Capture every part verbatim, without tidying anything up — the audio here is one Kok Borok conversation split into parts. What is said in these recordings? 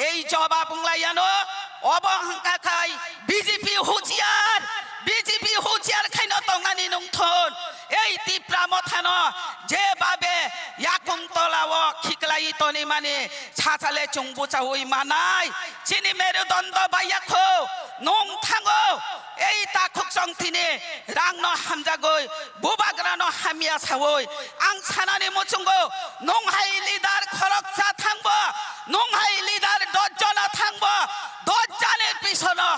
Ei jobab wnglaiyano, obo hwnkha khai B J P huchiar, B J P huchiar khaino tongnani nungthun. Ei Tipra mothano jebabe yakung tolao khiklai tonimani sachale chwng buchaui manai. Chini merudondo baiyakho, nung thango, ei takhuk chongthini rangno hamjagwi, bubagrano hamya saui, ang sanani muchungo, nung hai leader khoroksa thangbo, nung hai leader dos jona thangbo, dos jani pisono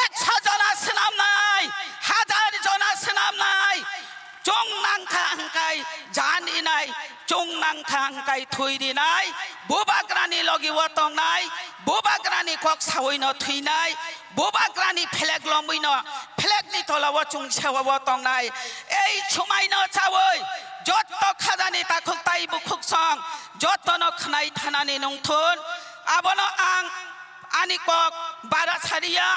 ekso jona swnamnai, hazar jona swnamnai, chwng nangkha hwnkhe jan inai, chwng nangkha hwnkhe thwi rinai, bubagrani logi o tongnai, bubagrani kok saui no thwinai, bubagrani phelek lomwi no, phelek ni tola o chwng sewa o tongnai. Ei chumai no chaui, jotto khajani takhuk tai bukhuk song, jotto no khwnai thanani nungthun. Abono ang ani kok bara sariya,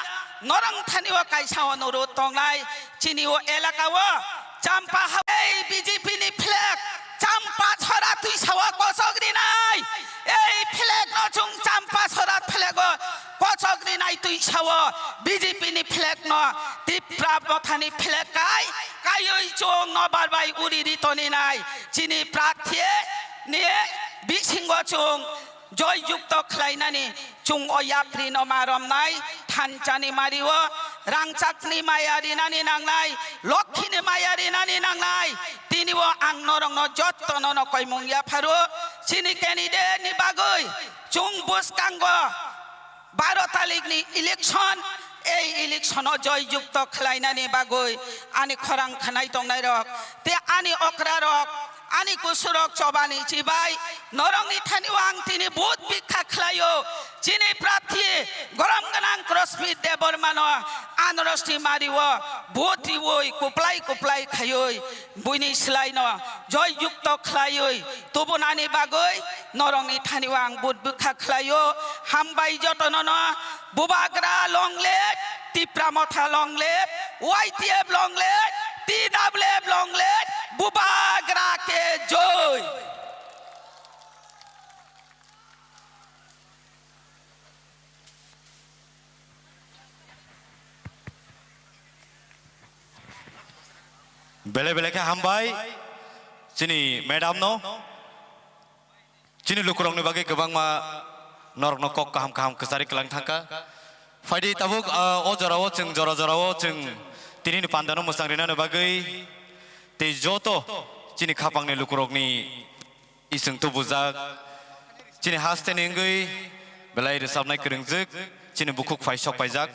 norong thani o kaisa onurut tongnai, chini o elaka o Champa ha-, ei B J P ni flag, Champa sora twi sawa kochok rinai. Ei flag no chwng Champa sora flag o kochok rinai twi sawa B J P ni flag no Tipra mothani flag kai, kaiwi chwng no barbai uri ri toninai. Chini prarthi ni bisingo chwng joy yukto khlainani chwng o yapri no ma romnai, thanchani mari o rangchakni maya rinani nangnai, lokhini maya rinani nangnai. Tini o ang norokno jottono no koimung yapharo, chini candidate ni bagwi chwng bwskango baro talikni election, ei election o joy yukto khlainani bagwi ani khorang khanai tongnai rok tei ani okra rok, ani kusurok chobani chibai, norokni thani o ang tini vote bikha khlaio. Chini prarthi gorom gwnang Krosmit Debbarma no anarosni mari o vote riwi kuplai kuplai khaiwi buini slai no joy yukto khlaiwi tubunani bagwi norokni thani o ang vote bikha khlaio. Hambai jotono no. Bubagra long live, Tipra Motha long live, Y T F long live, T W F long live, Bubagra ke joy. Belai belai khe hambai chini madam no. Chini lukurokni bagwi kwbangma norokno kok kaham kaham kwcharwi kwlang thangkha. Phaidi tabuk, ah, o jorao chwng jora jorao chwng tinini pandano mwchang rinani bagwi tei joto chini khapangni lukurokni ising tubujak, chini hasteni wngwi belai rwchapnai kwrwngjwk, chini bukhuk phai sok paijak.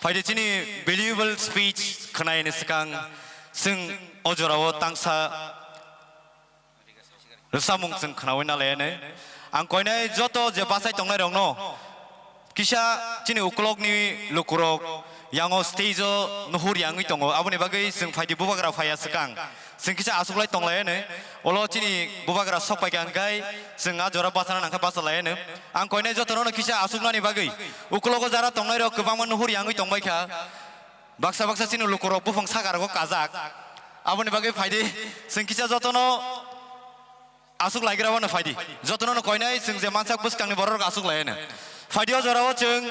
Phaidi chini valuable speech khwnayani swkang chwng o jorao tangsa rwchapmung chwng khnaui nalaiyani. Ang koinai joto je bachai tongnairokno kisa chini ukulokni lukurok yango stage o nuhur yangwi tongo, aboni bagwi chwng phaidi bubagra phaiya swkang chwng kisa achuklai tonglaiyani. Ulo chini bubagra sok paikha hwnkhe chwng a jora bachana nangkhe bachalaiyani. Ang koinai jotono kisa achuknani bagwi ukulogo jara tongnairok kwbangma nuhur yangwi tongbaikha. Baksa baksa chini lukurok buphang saka rogo kajak. Aboni bagwi phaidi, chwng kisa jotono aswk laigra wano phaidi. Jotono no koinai chwng je mansak bwskangni borok aswk laiano. Phaidi o jorao chwng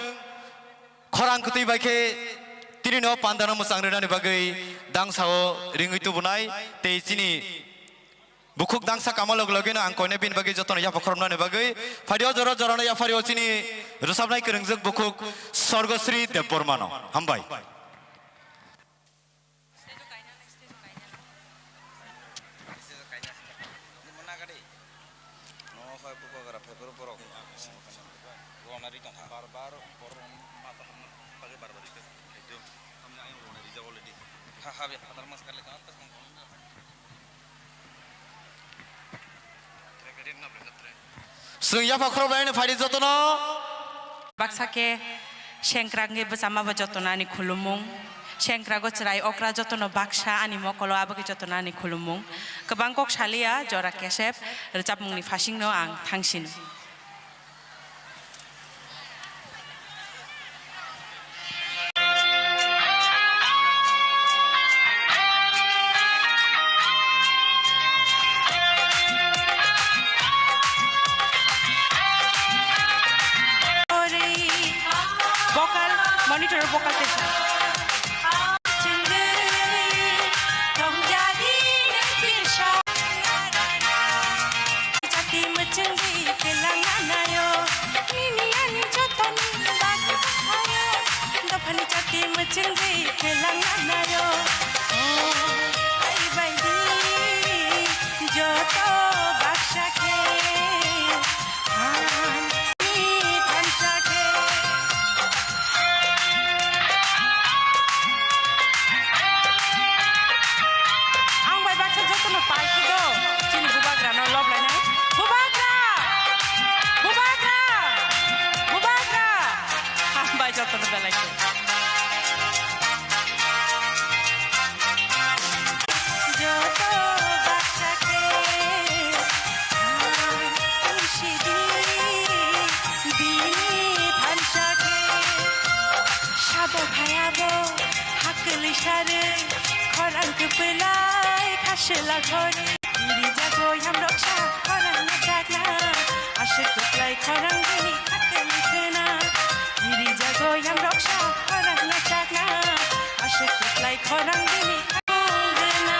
khorang kwtwi bai khe tini no pandano mwchang rwnani bagwi dangsao ringwi tubunai tei chini bukhuk dangsa kama log logino ang koine bini bagwi jotono yapha khoroknani bagwi phaidi o jora jorano yaphario chini rwchapnai kwrwngjwk bukhuk Sorgosri Debbarmano. Hambai. Chwng yapha khorok laino phaidi jotono. Baksa khe sengkrak wngwi bwchama bo jotono ani khulumung. Sengkrago chwrai okra jotono baksa ani mokolo abo khe jotono ani khulumung. Kwbang kok saliya jora kesep rwchapmungni phasingno ang thangsino. Monitor vocal tesa. Joto baksa khe, ani thansa khe. Ang bai baksa jotono pai khe do, chini bubagra no lob lainai. Bubagra! Bubagra! Bubagra! Ang bai jotono belai khe. Joto baksa khe, ang sidi bini thansa khe. Sabo phayabo, hakli sarwi, khorang kwplai, khasela khori. Giri jago yamrok sa, khorang na chakla, aswk kwplai khorang bini khakli khena. Giri jago yamrok sa, khorang na chakla, aswk kwplai khorang bini khakli khena.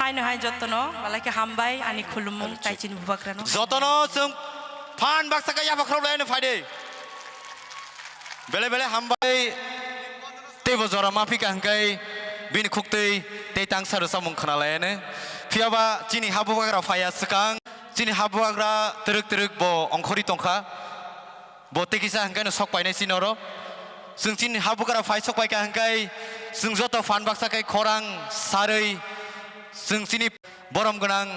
Haino hai jotono, belai khe hambai, ani khulumung, taichini bubagrano. Jotono chwng phan baksa khe yapha khorok laino phaidi. Bele bele hambai, teibo jora ma phika hwnkhe bini khuktwi tei tangsa rwchapmung khwna laiano. Phiyaba chini ha bubagra phaiya swkang, chini ha bubagra twrwk twrwk bo ongkhorwi tongkha. Bo tei kisa hwnkhe no sok painai chini oro. Chwng chini ha bubagra phai sok paikha hwnkhe chwng joto phan baksa khe khorang sarwi chwng chini borom gwnang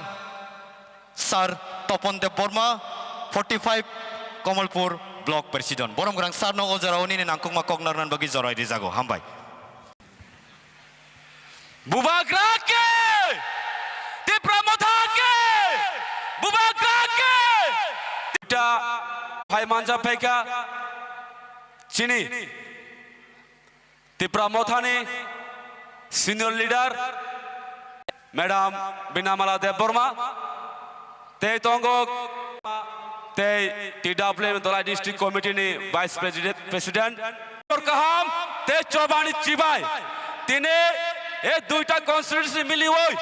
Sir Topon Debbarma, forty five Kamalpur Block President. Borom gwnang sir no o jorao nini nangkukma kok narwknani bagwi jorai rijago. Hambai. Bubagra ke! Tipra Motha ke! Bubagra ke! Ta phai manja phaikha chini Tipra Mothani senior leader, Madam Binamala Debbarma, tei tongo tei T W M Dholai District Committee ni Vice President, President. Kaham tei chobani chibai tini e duita constituency miliwi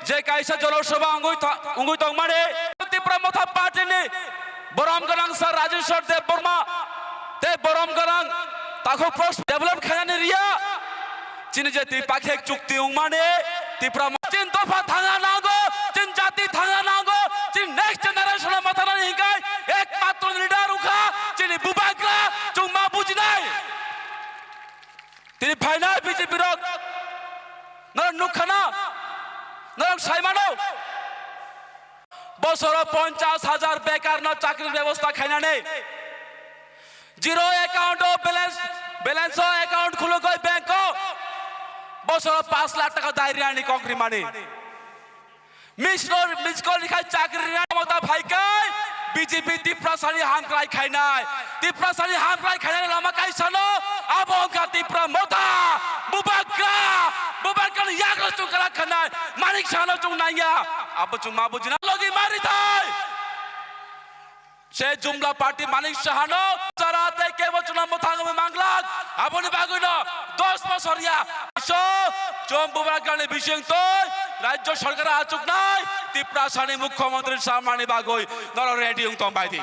je kaisa Jana Sabha wngwi tha-, wngwi tongmani Tipra Motha Party ni borom gwnang sir Rajeshwar Debbarma tei borom gwnang takhuk pros develop khainani riya. Chini je twi pakhek chukti wngmani Tipra mo-, chin dopha thangna nango, chin jati thangna nango, chin next generation o mathanani hinkai ekmatro leader wngkha chini bubagra chwng ma bujinai. Tini phainai B J P rok norok nukkhana, norok saimano. Bosoro ponchash hajar bekarno chakri bebosta khainani, zero account o balance, balance o account khulugwi bank o bosoro pash lakh taka dai rinani kok rimani. Miss call, miss call rikhai chakri rinani Mamata phaikai B J P Tiprasani hamkrai khainai. Tiprasani hamkrai khainani lama kaisano, abo wngkha Tipra Motha, bubagra, bubagrani yagra chwng kwrak khanai, Manik Sahano chwng nangya, abo chwng ma bujina logi mari thai. Se Jumla party Manik Sahano chara tei kebo chwngno mwthangwi manglak, aboni bagwino dos bosor ya, so chwng bubagrani bising twi Rajya Sarkar achuknai Tiprasani Mukhyamantri samani bagwi norok ready wng tong bai di.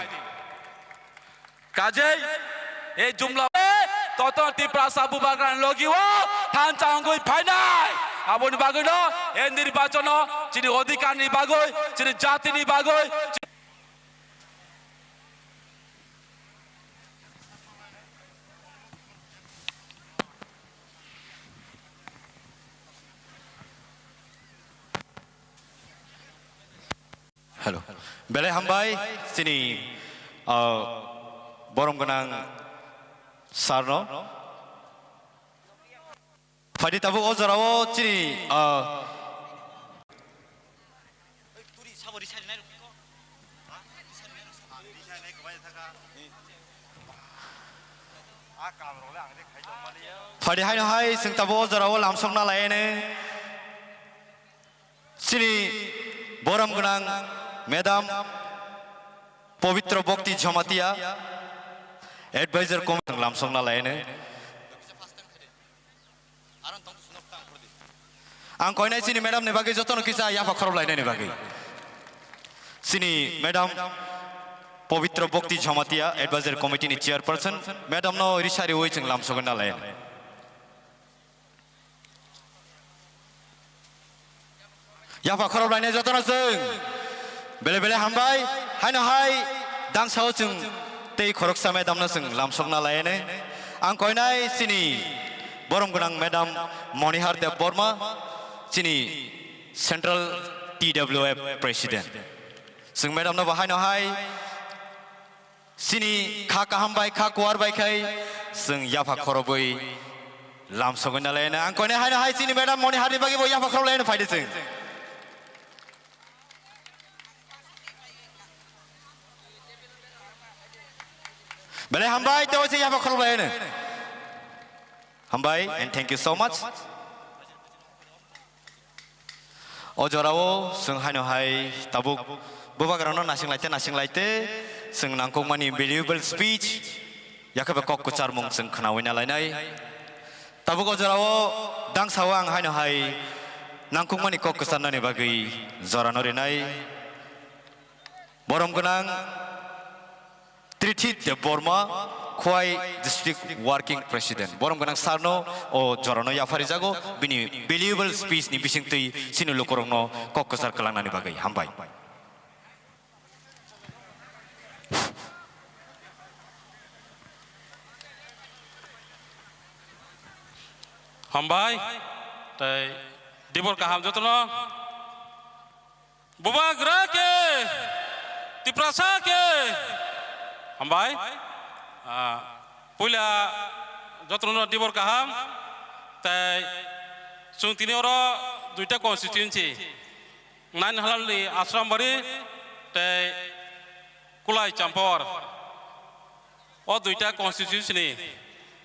Kajei, e Jumla, e, totono Tiprasa bubagrani logi o thansa wngwi phainai. Aboni bagwino, e nirbachono chini odhikarni bagwi, chini jatini bagwi, Hello. Belai hambai chini, ah, borom gwnang sir no. Phaidi tabuk o jorao chini, ah, phaidi haino hai chwng tabuk o jorao lamsokna lainai. Chini borom gwnang Madam Pabitra Bhakti Jamatia, Advisor committee lamsokna lainai. Ang koinai chini madam ni bagwi jotono kisa yapha khorop lainani bagwi. Chini madam Pabitra Bhakti Jamatia, Advisor Committee ni chairperson, madam no risa riwi chwng lamsogwi na lainai. Yapha khorok lainai jotono chwng bele bele hambai, haino hai dangsao chwng tei khoroksa madam no chwng lamsokna lainai. Ang koinai chini borom gwnang madam Monihar Debbarma, chini Central T W F President. Chwng madam no bo haino hai Chini kha kaham bai kha kuar bai khai chwng yapha khorobwi lamsogwi nalaina. Ang koine haino hai chini madam Moni Harni bagwi bo yapha khorob laina phaidi chwng. Belai hambai, tei oise yapha khorob laina. Hambai and thank you so much. O jorao chwng haino hai tabuk bubagrano nasing laite, nasing laite, chwng nangkukmani valuable speech, yakhe kok kwcharmung chwng khnawi na lainai. Tabuk o jorao dangsao ang haino hai nangkukmani kok kwcharnani bagwi jorano rinai. Borom gwnang Trithi Debbarma, Khowai District Working President. Borom gwnang sarno o jorano yapharijago, bini valuable speech ni bisingtwi chini lukurokno kok kwchar kwlangnani bagwi. Hambai. Hambai. Tei dibor kaham jotono. Bubagra ke, Tiprasa ke. Hambai. Ah, puila jotono dibor kaham. Tei chwng tini oro duita constituency. Nain Halalni Asrambari tei Kulai Champor. O duita constituency ni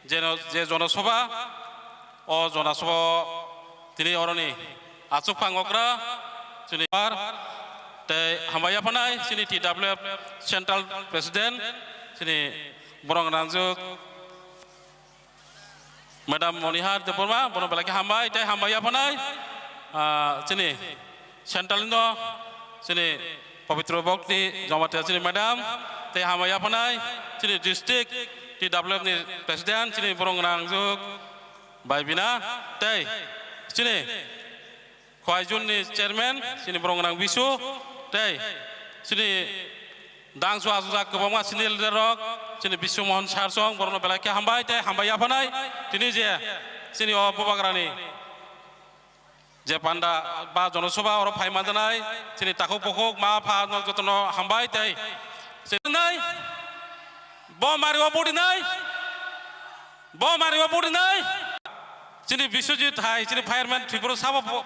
jeno-, je jonosabha, o jonosabha tini oroni achuk phang okra, chini par, tei hambai yaphanai, chini T W F Central President, chini borok nangjuk, Madam Monihar Debbarma, bono belai khe hambai, tei hambai yaphanai, ah, chini Central no, chini Pabitra Bhakti Jamatia chini madam, tei hambai yaphanai, chini district T W F ni president, chini borok nangjuk, bai bina, tei chini Khowai Zone ni chairman, chini borok nang Bisu, tei chini dangsu asujak kwbangma senior leader rok, chini Bisu Mohan Sir song, borokno belai khe hambai tei hambai yaphanai. Tini je chini o bubagrani je panda ba jonosabha oro phai manjanai, chini takhuk bukhuk ma pha no jotono hambai tei chini nai bo mari o budi nai. Bo mari o budi nai. Chini Biswajit hai, chini fireman Tripura sabo bo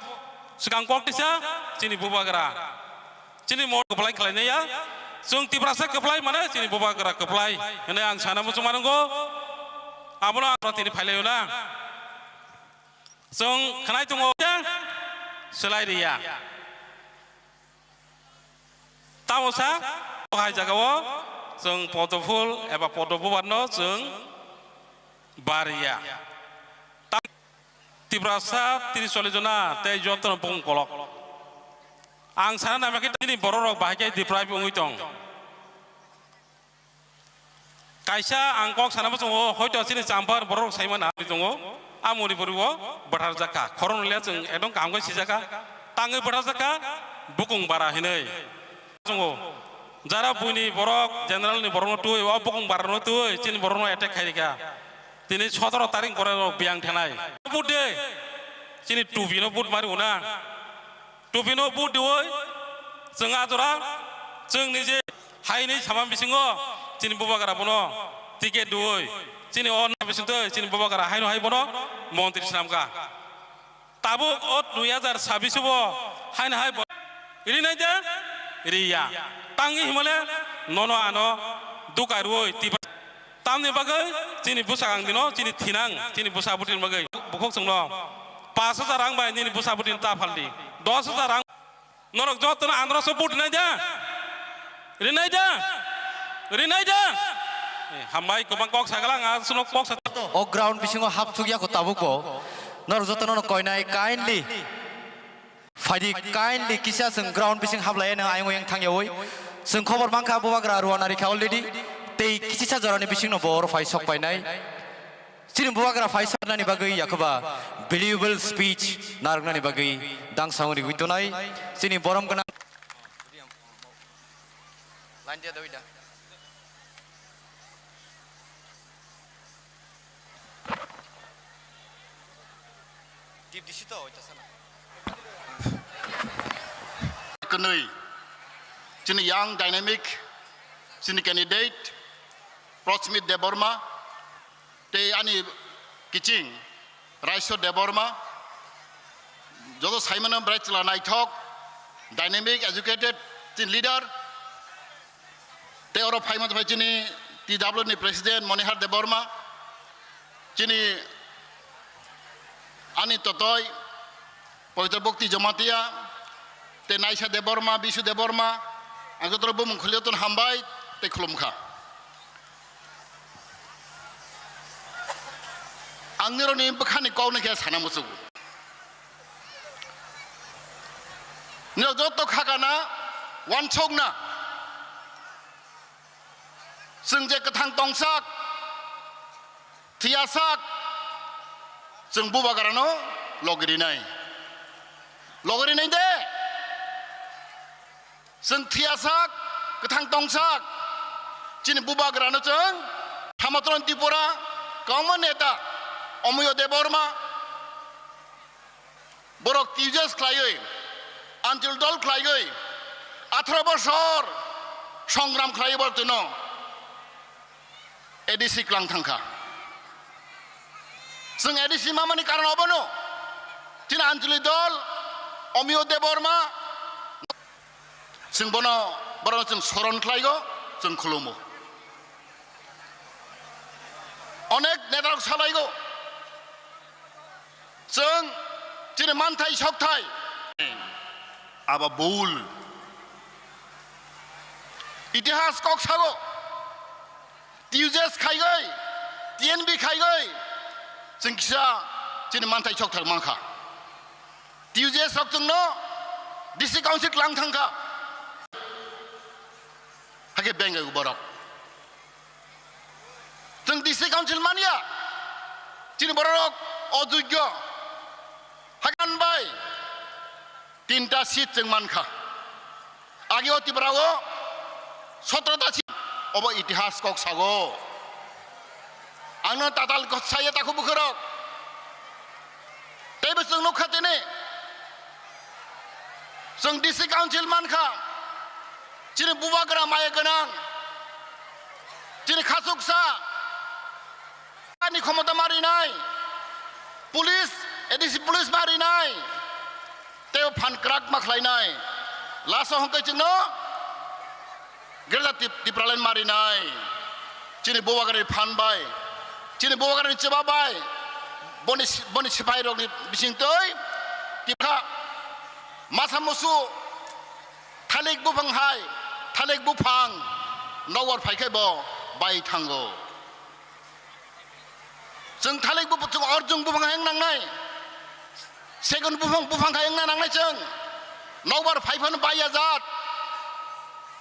swkang kok tisa, chini bubagra. Chini mor kwplai khlainai ya. Chwng Tiprasa kwplai mane chini bubagra kwplai. Hwnwi ang sana muchung manungo. Abono ang tini phailaio na. Chwng khnai tongo. Swlai riya. Tamo sa, hai jagao chwng podoful eba podobubarno chwng bariya. Ta-, Tiprasa tris chollish jona tei jotono bung kolok. Ang sana naima khe tini bororok bahai khe deprive wngwi tong. Kaisa ang kok sana muchungo, hoito chini champar borok sai mano hinwi tongo, a Manipuri o bwtharjak kha, khoroknwi le chwng ekdom kaham khe sijak kha, tangwi bwtharjak kha, bukung bara hinwi muchungo. Jara buini borok, general ni borokno twi, o bukung bara no twi, chini borokno attack khai rikha. Tini sotoro tarik borok biyang thanai. Bude, chini tubi no but mari una. Tupino but diwi, chwng a jora, chwng nije haini samam bisingo chini bubagra bono ticket diwi, chini o na bisingtwi chini bubagra haino hai bono montri swnamkha. Tabuk o dui hajar sabbish bo haino hai bo rinai de, riya. Tangwi himale nono ano duka rwi tiba. Tamni bagwi chini bwsa ang dino, chini thinang, chini bwsa bwtwini bagwi bukhuk chwngno pash hajar rang bai nini bwsa bwtwini ta phaldi, dos hajar rang. Norok jotono androso but rinai da? Rinai da? Rinai da? Hambai, kwbang kok sagala, ang aswk kok sa- O ground bisingo hap thuk ya ko tabuk bo. Norok joto no koinai kindly. Phaidi kindly kisa chwng ground bising hablai nang ayung yang thang yawi. Chwng khobor mankha bubagra ruwa nari kha already. Tei kisa jorani bising no bor phai sok painai. Chini bubagra phai sok nani bagwi yakhuba valuable speech narok nani bagwi dang saung rigwi tonai. Chini borom gwnang. Line dia doi da. Tip disi to, oita sana. Kwnwi, chini young dynamic, chini candidate, Prochmit Debbarma, tei ani kiching, Raisho Debbarma, joto saimano bwrai chwla naithok, dynamic, educated, chini leader, tei oro phaima phai chini T W ni president Monihar Debbarma, chini ani totoi Pabitra Bhakti Jamatia, tei Naisa Debbarma, Bisu Debbarma, ang joto bumung khulio ton hambai tei khulumkha. Ang nirokni bwkhani kokno khe sana muchungo. Nirok joto khakana, wansokna. Chwng je kwthang tongsak, thiyasak, chwng bubagrano logirinai. Logirinai de. Chwng thiyasak, kwthang tongsak, chini bubagrano chwng Samatron Tripura, kwbangma neta, Omoyo Debbarma, borok T U J S khlaiwi, Anchal dol khlaiwi, atharo bosor songram khlaiwi borok twino A D C klang thangkha. Chwng A D C mamani karon obono, chini Anchali dol, Omiyo Debbarma, chwng bono, borokno chwng soron khlaigo, chwng khulumo. Onek netarok salaigo, chwng chini manthai sokthai aba bul. Itihas kok sago, T U J S khaigoi, T N B khaigoi, chwng kisa chini manthai sokthai mankha. T U J S rok chwngno D C Council klang thangkha. Hakhe bengaigo borok. Chwng D C Council manya, chini bororok ojogyo. Hakan bai tinta seat chwng mankha. Agi o Tripura o sotro ta seat, obo itihas kok sago. Ang no tatal kok saya takhuk bukhurok. Teibo chwng nukha tini. Chwng D C Council mankha. Chini bubagra maya gwnang. Chini khachuksa. Ani khomota marinai. Police, A D C police marinai. Teibo phan kwrak ma khlainai. Last o hwnkhe chwngno Greater Tip-, Tipraland marinai. Chini bubagrani phan bai, chini bubagrani chwba bai, boni si-, boni sipai rokni bisingtwi Tipra masa musu thalik buphang hai, thalik buphang nokbar phaikhe bo bai thango. Chwng thalik buphang, chwng orjung buphang hai wng nangnai. Segun buphang, buphang hai wngna nangnai chwng. Nokbar phai phano baiya jat.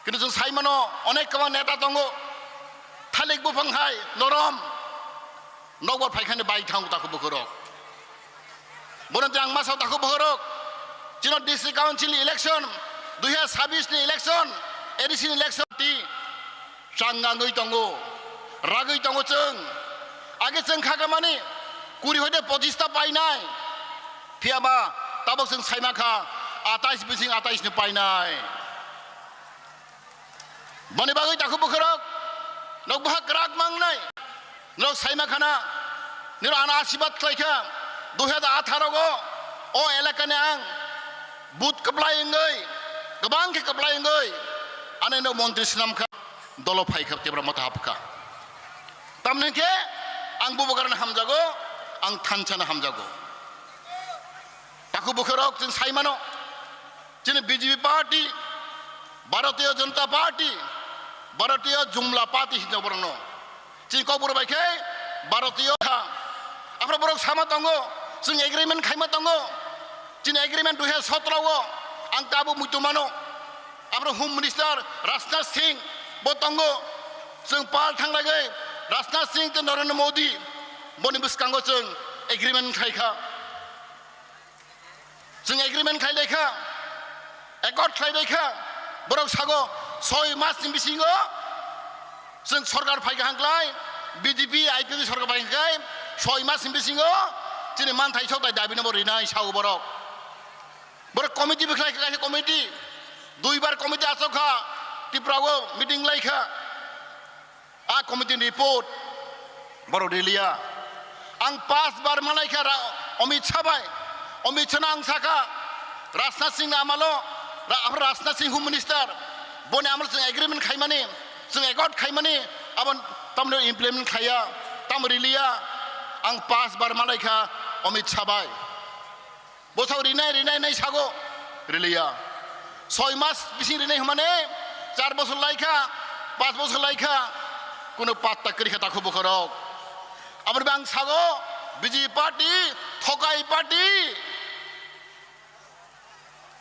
Kintu chwng sai mano, onek kwbang neta tongo. Thalik buphang hai norom. Nokbar phai khani bai thango takhuk bukhurok. Bono tei ang masa takhuk bukhurok. Chino D C Council ni election, dui hazar sabis ni election, A D C ni election ti. Changangwi tongo, ragwi tongo chwng. Age chwng khakamani kuri hoite pochista painai. Phiyaba tabok chwng saimankha atais bising atais ni painai. Boni bagwi takhuk bukhurok nok bahak kwrak mangnai. Nok saimakhana niro ano asibad khlaikha. Dui hazar atharo go o elakani ang but kwplai wngwi, kwbang khe kwplai wngwi, ano no montri swnamkha, dolo phaikha, Tipra Motha hapkha. Tamni hwnkhe ang bubagrano hamjago, ang thansa no hamjago. Takhuk bukhurok chwng sai mano, chini B J P party, Bharatiya Janata Party, Bharatiya Jumla Party hinwi borokno. Chini kokborok bai khe Bharatiyo ha. Aphro borok sama tongo, chwng agreement khaima tongo. Chini agreement dui hajar sotro o ang tabuk muitu mano. Aphro Home Minister Rajnath Singh bo tongo. Chwng pal thanglaiwi Rajnath Singh tei Narendra Modi boni bwskango chwng agreement khlai kha. Chwng agreement khlai lai kha, accord khlai lai kha. Borok sago soi mas ni bisingo chwng sorkar phai kha hwnklai, B J P, I P F sorkar phai hwnklai, soi mas ni bisingo chini manthai sokthai dabi no bo rinai sao borok. Borok committee bo khlai kha, kaisa committee, duibar committee achok kha, Tripura o meeting lai kha. A committee ni report borok riliya. Ang pas bar manai kha Ra-, Amit Shah bai. Amit Shah no ang sakha, Rajnath Singh ni amalo, Ra-, Rajnath Singh Home Minister, boni amalo chwng agreement khaimani, chwng accord khaimani, abo tamni implement khaiya, tamo riliya. Ang pas bar manai kha Amit Shah bai. Bosok rinai, rinai, nai sago, riliya. Soi mas bising rinai hwnmane, char bosor lai kha, panch bosor lai kha, kuno patta kwrwi kha takhu bokhorok. Aboni bang sago, B J P party, thokai party.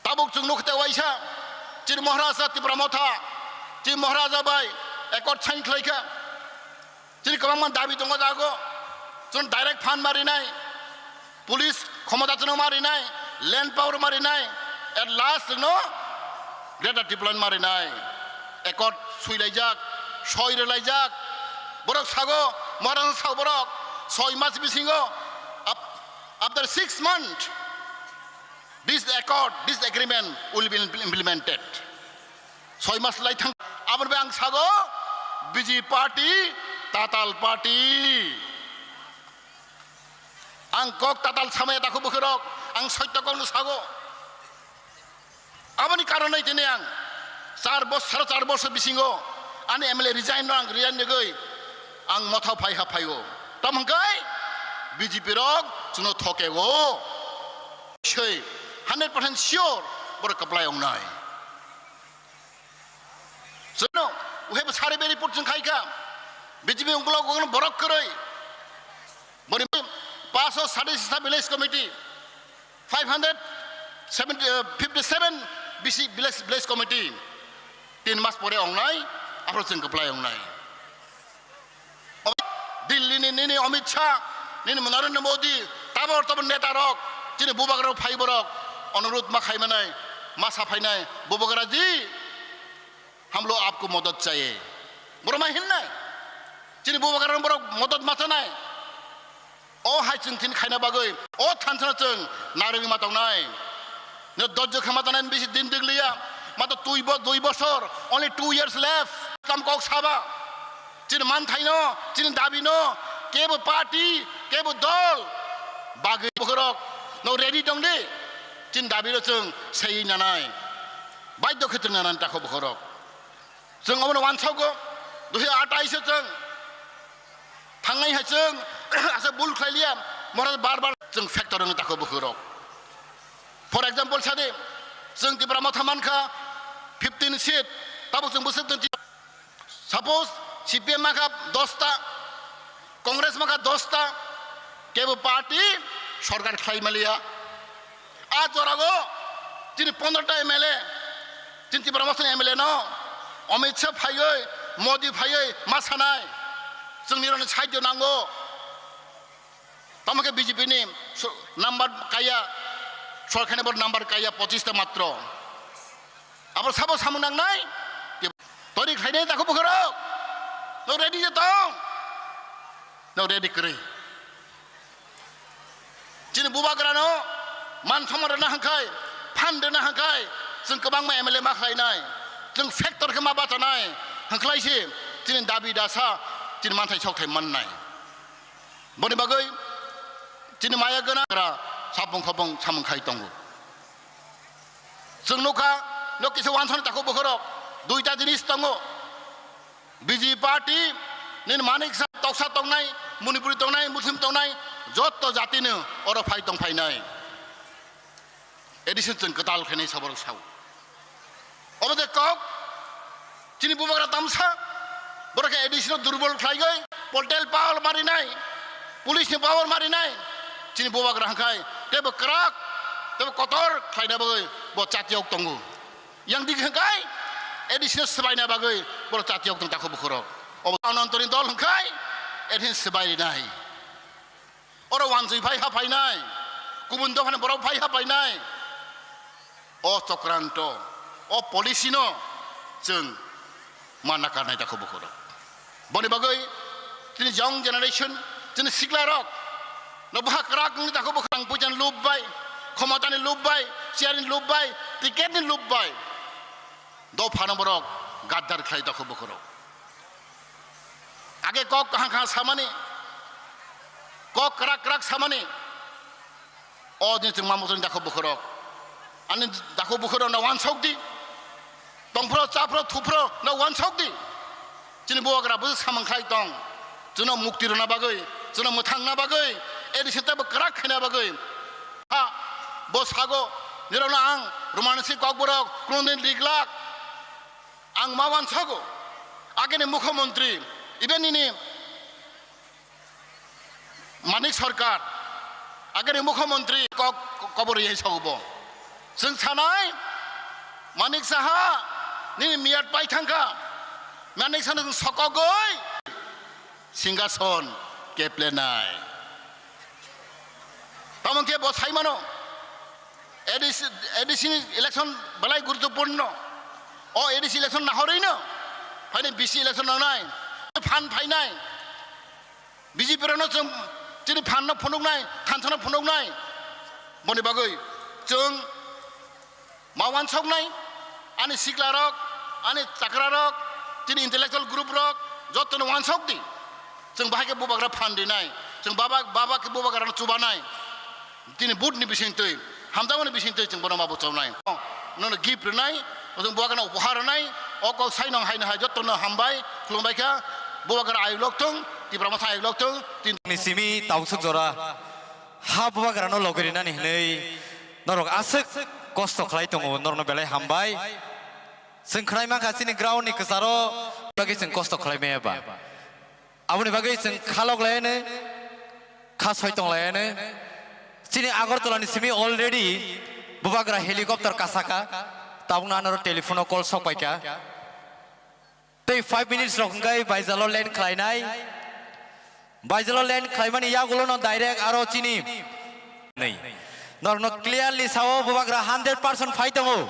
Tabuk chwng nukha tei waisa, chini Maharaja Tipra Motha, chini Maharaja bai accord sign khlai kha. Chini kwbangma dabi tongo jago. Chwng direct fund ma rinai, police khomota chwngno ma rinai, land power ma rinai, at last chwngno Greater Tipraland ma rinai. Accord swilaijak, soi rwlaijak. Borok sago, Maharaja sao borok, soi mas bisingo, ap-, after six months, this accord, this agreement will be implemented. Soi mas lai thang, aboni bai ang sago, B J P party, tatal party. Ang kok tatal samaya takhu bokhorok, ang soitto kokno sago. Aboni karonoi tini ang char bosor, sare char bosor bisingo ani M L A resign no ang resign nigwi ang Motha phai ha phaio. Tamo hwnkhe B J P rok chwngno thokego. Soi, hundred percent sure borok kwplai wngnai. Chwngno, uhebo survey report chwng khai kha. B J P ungkulok ungkulok borok kwrwi. Boni paso sade sisa village committee, five hundred seventy, uh, fifty seven B C village, village committee. Tin mas pore wngnai, aphro chwng kwplai wngnai. Delhi ni nini Amit Shah, nini Narendra Modi, tabor tabor neta rok, chini bubagra rok phai borok, onurudh ma khai manai, ma sa phainai, bubagra ji, hum log aapko madad chahiye. Borok ma hinnai, chini bubagra rok borok madad ma chanai. O hai chwng thin khaina bagwi, o thansa no chwng narwgwi ma tongnai. No dojjo khe ma tongnai bisi din dwgliya. Ma to twi bo-, dui bosor, only two years left. Tam kok saba. Chini manthaino, chini dabino, kebo party, kebo dol bagwi bokhorok no ready tong di. Chini dabino chwng seiwi nanai. Baidhyo khe chwng nanani takho bokhorok. Chwng omono wansokgo, dui hajar atais o chwng thangnai hai chwng asa bul khlai liya, mora bar bar chwng factor wngwi takho bwkhwrok. For example sadi, chwng Tipra Motha mankha fifteen seat, tabuk chwng bwswk chwng, suppose C P M mankha dosta, Congress mankha dosta, kebo party sorkar khlai maliya. A jorao chini pondro ta M L A, chini Tipra Motha ni M L A no Amit Shah phaiwi, Modi phaiwi ma sanai, chwng nirokni sahajyo nango. Tamo khe B J P ni so-, number kaya, sorkar ni bo number kaya pochis ta matro. Abo sabo samung nangnai? Tori khlainai takhu bwkhwrok. No ready je tong? No ready kwrwi. Chini bubagrano man somman rwna hwnkhai, phan rwna hwnkhai, chwng kwbangma M L A ma khlainai, chwng factor khe ma bachanai, hwnkhlai se chini dabi dasa, chini manthai sokthai mannai. Boni bagwi chini maya gwnang gra sapung khopung samung khai tongo. Chwng nukha, nok kisa wansani takhu bwkhwrok, duita jinis tongo. B J P party nini manik sa toksa tongnai, Manipuri tongnai, Muslim tongnai, jotto jatino oro phai tong phainai. Addition chwng kwtal khainai saborok sao. Obo de kok, chini bubagra tamsa, borok khe addition o durbol khlaigwi, Poltel power marinai, police ni power marinai, chini bubagra hwnkhe teibo kwrak, teibo kotor khlaina bagwi bo chatiyok tongo. Yang dik hwnkhe A D C no swbaina bagwi borok chatiyok tong takhuk bukhurok. Obo Anantori dol hwnkhe A D C no swbai rinai. Oro wansui phai ha phainai, kubun dophani borok phai ha phainai. O chokranto, o policy no chwng manna karnai takhuk bukhurok. Boni bagwi chini young generation, chini siklarok no baha kwrak wngwi takhuk bukhurok ang puitani lub bai, khomotani lub bai, chair ni lub bai, ticket ni lub bai. Dophano borok gaddar khlai takhuk bukhurok. Age kok kaham kaham samani, kok kwrak kwrak samani. O din chwng mamuk chwng dakhuk bukhurok. Ani dakhuk bukhurok no wansok di. Tongphro, chaphro, thuphro no wansok di. Chini bubagra bwswk samung khlai tong. Chwngno mukti rwna bagwi, chwngno mwthangna bagwi, A D C teibo kwrak khaina bagwi. Ha, bo sago, nirokno ang Romansi Kokborok, kunudin riglak. Ang ma wansago. Ageni mukhyamantri, even nini Manik Sarkar, ageni mukhyamantri kok kobor ye sago bo. Chwng sanai, Manik Saha, nini miyat pai thangkha. Manik Saha chwng sokogoi. Singhason keplenai. Tamo khe bo sai mano, A D C, A D C ni election belai guruttopurno. O A D C election nahorwi no, phaini B C election nangnai, phan phainai, B J P rokno chwng chini phan no phunuknai, thansa no phunuknai. Boni bagwi chwng Ma wansoknai, ani siklarok, ani chakrarok, chini intellectual group rok, jotono wansok di. Chwng bahai khe bubagra phan rinai, chwng baba, baba khe bubagrano chubanai. Tini vote ni bisingtwi, hamjakmani bisingtwi chwng bono ma buchawnai. Nono gift rwnai, chwng bubagrano uphar rwnai, o kok sai nong hai nong hai jotono hambai, khulumbai kha, bubagra ayuk lok thung, Tipra Motha ayuk lok thung, tin- Ni simi tausuk jora. Ha bubagrano logi rinani hinwi norok aswk kosto khlai tongo, norokno belai hambai. Chwng khwnai mankha chini ground ni kwcharo bagwi chwng kosto khlai maya ba. Aboni bagwi chwng khalok laiano, kha soi tong laiano. Chini Agartala ni simi already bubagra helicopter kasaka, tabukno anoro telephone o call sok paikha. Tei five minutes rok hwnkhe Baijalo land khlainai. Baijalo land khlaimani yagulo no direct aro chini nei. Norokno clearly sao bubagra hundred percent phai tongo.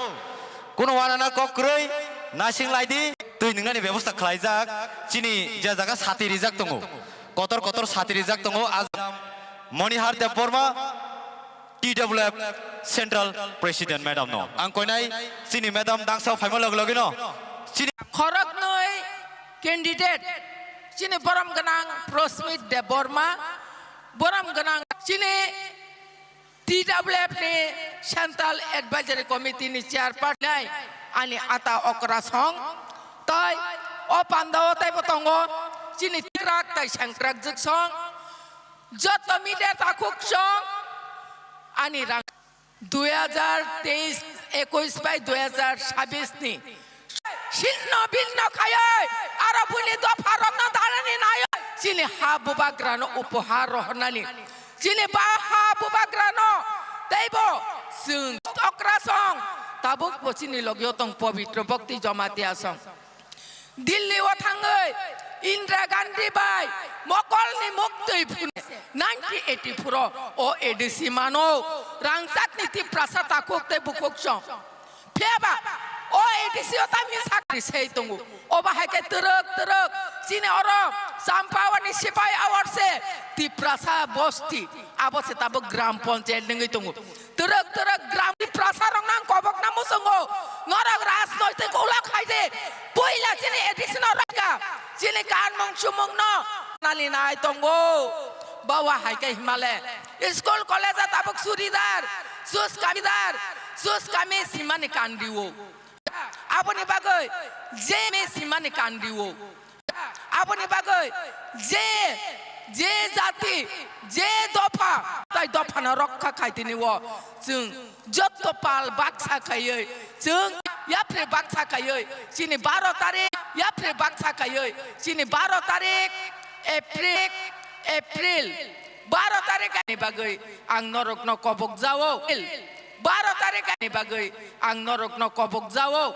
Kuno wanana kok kwrwi naising laidi. Twi nwngnani bebosta khlaijak. Chini je jaga sati rijak tongo. Kotor kotor sati rijak tongo. Aj-, Monihar Debbarma. T W F Central President Madam no ang koinai chini Madam dangsa phaima log logino chini khoroknwi candidate chini borom gwnang Prosmit Debbarma, borom gwnang chini T W F ni Central Advisory Committee ni chairperson nai ani ata okra song tai o pandao taibo tongo chini tikrak tai sengkrak jwk song. Joto media takhuk song ani rang dui hajar teis, ekush bai dui hajar sabis ni sinno binno khayoi aro buni dopha rokno darani nayoi chini ha bubagrano upohar rohornani chini ba ha bubagrano teibo chwng okra song tabuk bo chini logio tong Pabitra Bhakti Jamatia song. Delhi o thangwi Indira Gandhi bai mokolni muktwi phunuk nineteen eighty-four o ADC mano rangchakni Tiprasa takhuk tei bukhuk song. Phiyaba o ADC o tamni sakri sei tongo. Obo hai khe twrwk twrwk chini oro Champawani sipai awarse Tiprasa bosti abo se tabuk gram panchayat nungwi tongo. Twrwk twrwk gram ni prasa rok nang kobok na muchungo. Norok rajnoitik ulo khai de. Puila chini ADC no rokha. Chini kanmung chumung no nali nai tongo. Bawa hai khe himale. School college a tabuk churidar. Sus kamidar. Sus kami simani kandiwo. Aboni bagwi je me simani kandiwo. Aboni bagwi je, je jati, je dopha, tai dophano rokha khai tini o chwng jotto pal baksa khaiwi chwng yapri baksa khaiwi chini baro tarik, yapri baksa khaiwi chini baro tarik April, April baro tarikh ni bagwi ang norokno kobok jao. Baro tarikh ni bagwi ang norokno kobok jao.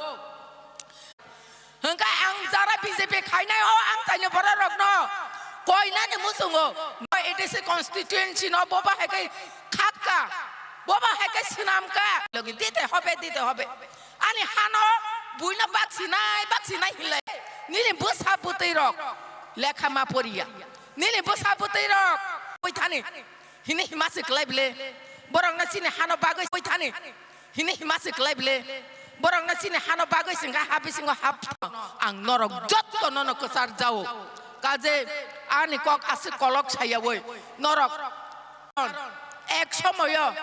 Hwnkhe ang jara B J P khainai o ang taino bororokno koinani muchungo A D C constituency no boba hai khe khakka, boba hai khe swnamkha. Logi dite hobe, dite hobe. Ani hano buino baksinai, baksinai hinlai. Nini bwsa bwtwi rok lekha ma poriya. Nini bwsa bwtwi rok oi thani. Hini hima se kwlai bile. Borok no chini hano bagwi oi thani. Hini hima se kwlai bile. Borok no chini hano bagwi singkha ha bisingo hap. Ang norok jotto no no kwchar jao. Kaje ani kok aswk kolok sayawi. Norok ek somoyo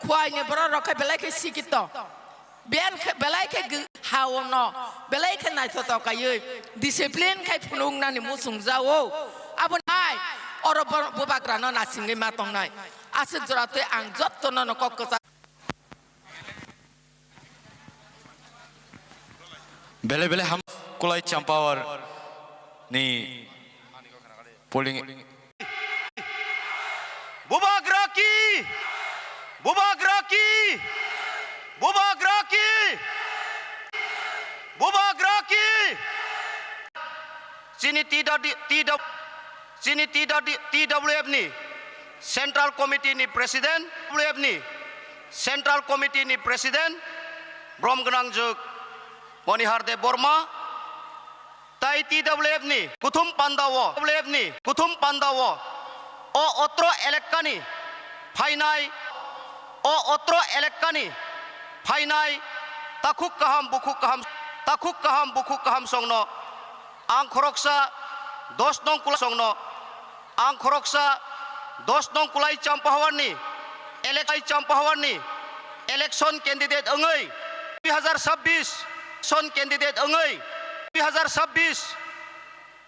khuaini borok rok khe belai khe sikito. Biyan khe, belai khe gw-, haono, belai khe naithotok kaiwi, discipline khai phunuknani muchung jao. Aboni hai, oro bo-, bubagrano nasingwi ma tongnai. Aswk jora twi ang jottono no kok kwchak. Belai belai ham kulai champawar ni polling. Bubagra ki! Bubagra ki! Bubagra ki! Bubagra ki! Chini T W, T W, chini T W, T W F ni Central Committee ni President, W F ni Central Committee ni President, Brom Gwnangjwk Monihar Deb Borma, Tai T W F ni kuthum pandao, W F ni kuthum pandao, o otro elekkani phainai, o otro elekkani phainai takhuk kaham, bukhuk kaham, takhuk kaham, bukhuk kaham songno ang khoroksa dos nong kula songno Ang khoroksa dos nong kulai Champahawarni elek-, Champahawarni election candidate wngwi dui hazar sabbish election candidate wngwi dui hazar sabbish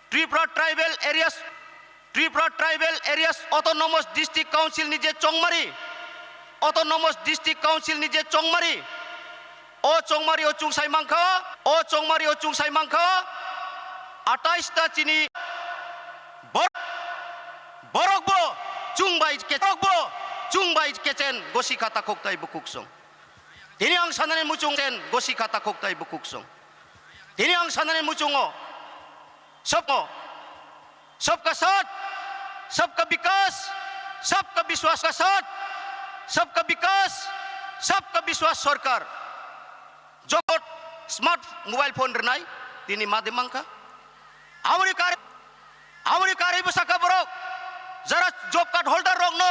Tripura Tribal Areas, Tripura Tribal Areas Autonomous District Council ni je chongmari, Autonomous District Council ni je chongmari, O chongmari o chungsai mankha, o chongmari o chungsai mankha, atais ta chini bor-, borok bo chungbai ke-, borok bo chungbai kechen gosi kha takhuk tai bukhuk song. Tini ang sanani muchung chen gosi kha takhuk tai bukhuk song. Tini ang sanani muchungo Sabko, sabka saath, sabka vikas, sabka vishwas ka saath, sabka vikas, sabka vishwas sarkar. Jokot smart mobile phone rwnai, tini made mankha. Aboni kar-, aboni karwi bwsaka borok, jara job card holder rokno,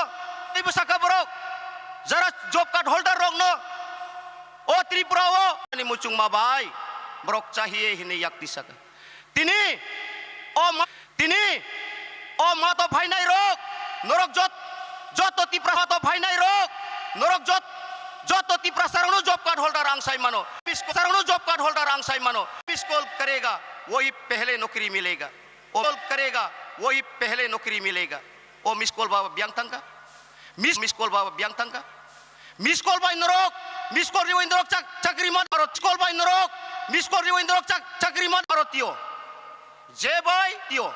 karwi bwsaka borok, jara job card holder rokno, o Tripura o, ani muchungma bai, borok chahiye hinwi yakti saka. Tini o ma-, tini o mato phainai rok, norok jot-, joto Tipra mato phainai rok, norok jot-, joto Tiprasa rokno job card holder ang sai mano. Miss call, sa rokno job card holder ang sai mano. Miss call karega, wohi pehle nokri milega. O call karega, wohi pehle nokri milega. O miss call ba biang tangka. Miss, miss call ba biang tangka. Miss call bai norok, miss call riwi norok chak-, chakri man baro, miss call bai norok, miss call riwi norok chak-, chakri man baro tio. Je bai tio.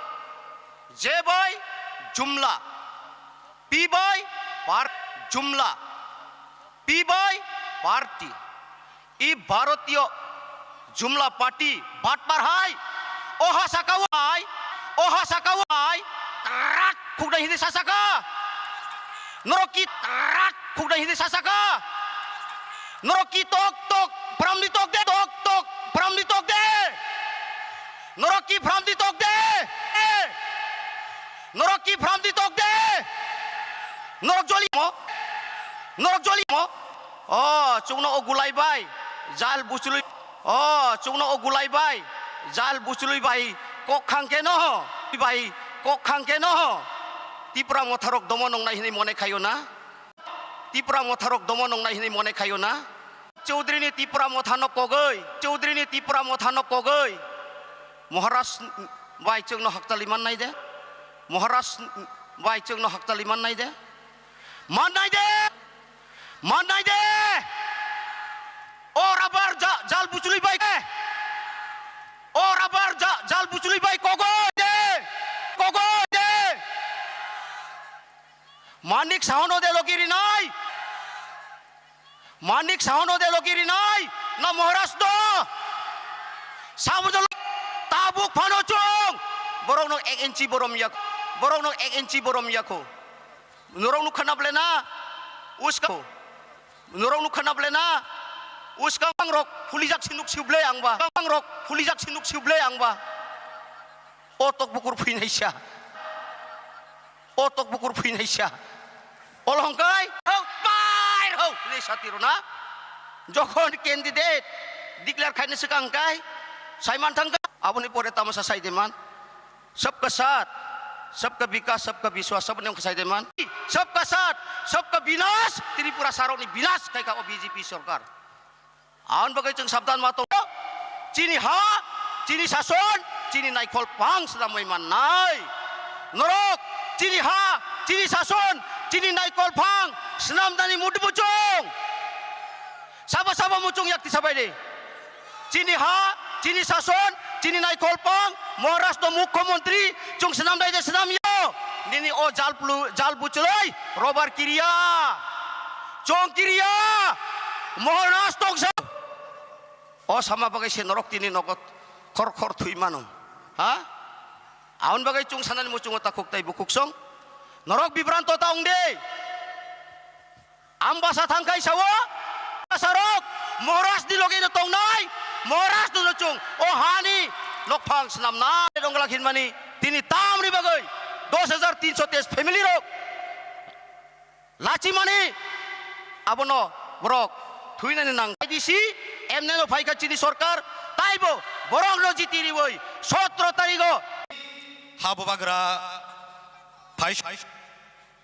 Je bai jumla. P bai par jumla. P bai party. I Bharatiyo Jumla Party batpar hai, o ha saka o hai, o ha saka o hai, trak khuknai hindi sasaka. Norok ki trak khuknai hindi sasaka. Norok ki tok tok, pramni tok de, tok tok, pramni tok de. Norok ki pramni tok de. Norok ki pramni tok de. Norok joli mo. Norok joli mo. O, chukno o gulai bai, jal buchului. O, chukno o gulai bai, jal buchului bai, kok khangke no, bai, kok khangke no. Tipra motharok domo nongnai hinwi mone khayo na? Tipra motharok domo nongnai hinwi mone khayo na? Chaudhary ni Tipra motha no kogoi, Chaudhary ni Tipra motha no kogoi. Maharaj bai chwngno hakchali mannai de? Maharaj bai chwngno hakchali mannai de? Mannai de? Mannai de? O rabar ja-, jal buchului bai de? O rabar ja-, jal buchului bai kogoi de? Kogoi de? Manik Sahono de logi rinai. Manik Sahono de logi rinai. Na Maharaj do. Sabudol tabuk phano chung. Borok no ek inchi borom yak. Borok no ek inchi borom yako. Norok nukha na ble na. Uska. Norok nukha na ble na. Uska bangrok phulijak sinuk sible angba. Bangrok phulijak sinuk sible angba. O tok bukur phuinaisa. O tok bukur phuinaisa. Olongkai, hok, pai, hok, le satiro na. Jokhon candidate declare khaini swkang kai, saiman thangka, aboni pore tamasa saideman. Sabka saath, sabka vikas, sabka vishwas, sabni wngkha saideman. Sabka saath, sabka vinash, Tripura sarokni vinash khaika o B J P sarkar. Aboni bagwi chwng sabdan ma tongo. Chini ha, chini sason, chini naikhol pang swnamwi mannai. Norok, chini ha, chini sason, chini naikhol pang swnamnani mudu muchung. Sabo sabo muchung yakti sabai de. Chini ha, chini sason, chini naikhol pang, Maharashtra mukhyamantri, chwng swnamdai de swnamyo. Nini o jal plu-, jal buchuloi, robar kiriya. Chong kiriya. Maharaj tongsa. O sama bagwi se norok tini nogo khor khor thwi mano. Ha? Aboni bagwi chwng sanani muchungo takhuk tai bukhuk song. Norok bibranto ta wng de. Ambasa thangkhai sao, ambasarok Maharaj ni loge no tongnai, Maharaj no chwng o hani nokphang swnamnai dongla hinmani tini tamni bagwi dos hajar tinso teis family rok lachimani abono borok thuinani nang. I D C M N no phaikha chini sorkar, taibo borok no jiti riwi sotro tarigo. Ha bubagra phai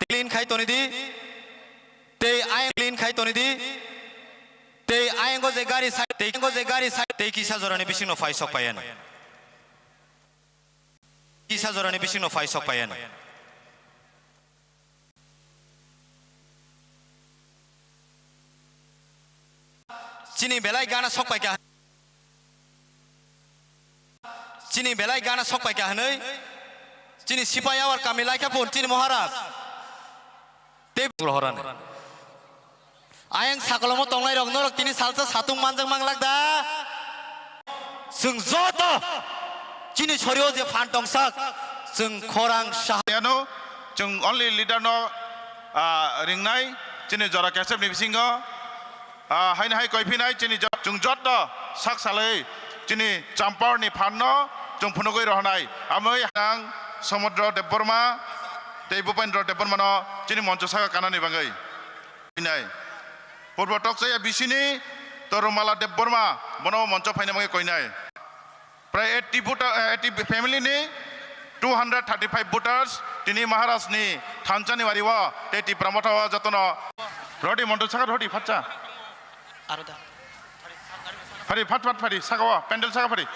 clean khai toni di. Tei ayang clean khai toni di. Tei ayang go je gari sai, tei go je gari sai, tei kisa jorani bisingno phai sok paiya no. Kisa jorani bisingno phai sok paiya no. Chini belai gana sok paikha. Chini belai gana sok paikha hwnwi. Chini sipai awar kami laikha phun, chini Maharaj. Tei horani. Ayang sakolomo tongnai rok norok tini salsa satung manjak manglak da. Chwng joto chini sorio je phan tongsak, chwng khorang saha. Ano, chwng only leader no, ah, ringnai, chini jora kesep ni bisingo. Ah, haino hai koiphinai chini jo-, chwng joto sak salai chini champar ni phan no chwng phunugwi rohonai. Amoi ang Samudra Debbarma tei Bhupendra Debbarma no chini moncho saka kanani bagwi. Koinai. Purbo Tokchaya bisini Torumala Debbarma bono moncho phaina bagwi koinai. Prai eighty voter, eh, eighty family ni two hundred thirty-five voters tini Maharaj ni thansa ni wari o tei Tipra Motha o jotono rodi moncho saka rodi phatsa. Aro da. Phari phat phat phari saka o pandal saka phari.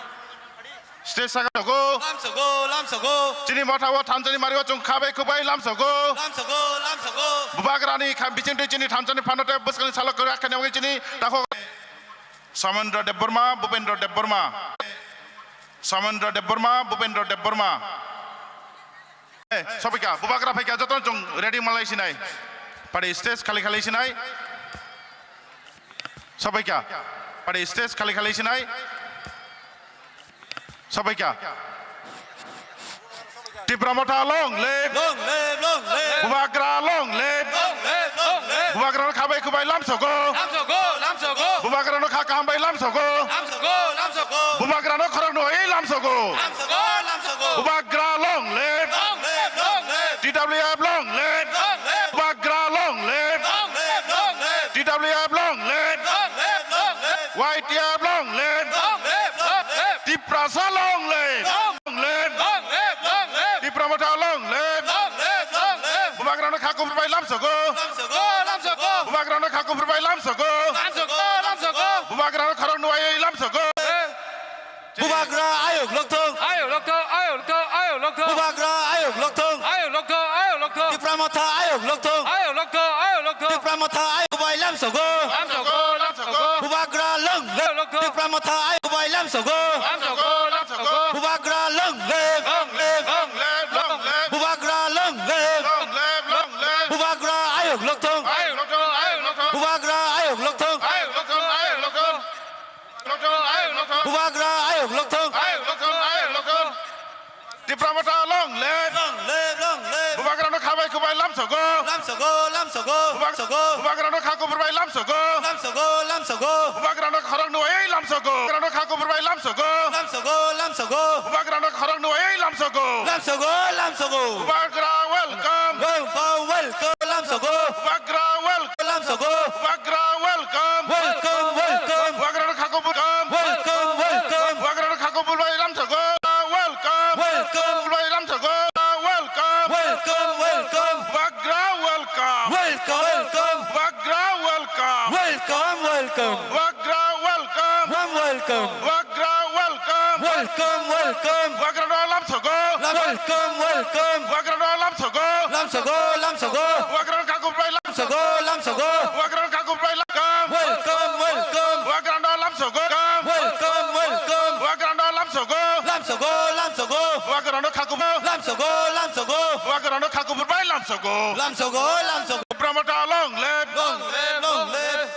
Stage saka sogo. Lam sogo, lam sogo. Chini motha o thansa ni mari o chwng khabai khubai lam sogo. Lam sogo, lam sogo. Bubagra ni kham biching twi chini thansa ni phano tei bwskang ni salok kwrak khaina bagwi chini takhuk. Samendra Debbarma, Bhupendra Debbarma. Samendra Debbarma, Bhupendra Debbarma. Eh, sobaikha, bubagra phaikha, jotono chwng ready malai sinai. Pari stage khali khali sinai. Sobaikha, pari stage khali khali sinai. Sobaikha. Tipra Motha long live. Long live, long live. Bubagra long live. Long live, long live. Bubagra no khabai khubai lam sogo. Lam sogo, lam sogo. Bubagra no kha kaham bai lam sogo. Lam sogo, lam sogo. Bubagra no khorok no ei lam sogo. Lam sogo, lam sogo. Bubagra long live. Long live, long live. T W F long live. Long live. Bubagra long live. Long live, long live. T W F long live. Long live, long live. Y T F long live. Long live, long live. Tiprasa long live. Long live. Long live, long live. Tipra Motha long live. Long live, long live. Bubagra no kha kuphur bai lam sogo. Lam sogo, lam sogo. Bubagra no kha kuphur bai lam sogo. Lam sogo, lam sogo. Bubagra no khorok no ei lam sogo. Bubagra ayuk lokthong. Ayuk lokthong, ayuk lokthong, ayuk lokthong. Bubagra ayuk lokthong. Ayuk lokthong, ayuk lokthong. Tipra Motha ayuk lokthong. Ayuk lokthong, ayuk lokthong. Tipra Motha ayuk bai lam sogo. Lam sogo, lam sogo. Bubagra long live. Ayuk lokthong. Tipra Motha ayuk bai lam sogo. Lam sogo, lam sogo. Bubagra long live. Long live, long live, long live. Bubagra long live. Long live, long live. Bubagra Lokthong. Ayok lokthong, ayok lokthong. Bubagra ayok lokthong. Ayok lokthong, ayok lokthong. Lokthong, ayok lokthong. Bubagra ayok lokthong. Ayok lokthong, ayok lokthong. Tipra Motha long live. Long live, long live. Bubagrano kha bai khuk bai lamsogo. Lamsogo, lamsogo. Bubag-, lamsogo. Bubagrano kha kubur bai lamsogo. Lamsogo, lamsogo. Bubagrano khorok nuwai lamsogo. Bubagrano kha kubur bai lamsogo. Lamsogo, lamsogo. Bubagrano khorok nuwai lamsogo. Lamsogo, lamsogo. Bubagra welcome. Welcome, welcome. Lamsogo. Bubagra welcome. Lamsogo. Bubagra welcome. Welcome, welcome. Bubagrano kha kubur welcome. Welcome, welcome. Bubagrano kha kubur bai lamsogo. Welcome. Welcome. Kubur bai lamsogo. Welcome. Welcome, welcome. Bubagra welcome. Welcome, welcome. Bubagra welcome. Welcome, welcome. Bubagra welcome. Warm welcome. Bubagra welcome. Welcome, welcome. Bubagrano lamsogo. Lam-, welcome, welcome. Bubagrano lamsogo. Lamsogo, lamsogo. Bubagrano kha kubur bai lamsogo. Lamsogo, lamsogo. Bubagrano kha kubur bai welcome. Welcome, welcome. Bubagrano lamsogo. Welcome, welcome. Bubagrano lamsogo. Lamsogo, lamsogo. Bubagrano kha kubur. Lamsogo, lamsogo. Bubagrano kha kubur bai lamsogo. Lamsogo, lamsogo. Tipra Motha long live. Long live, long live.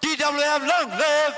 T W F long live.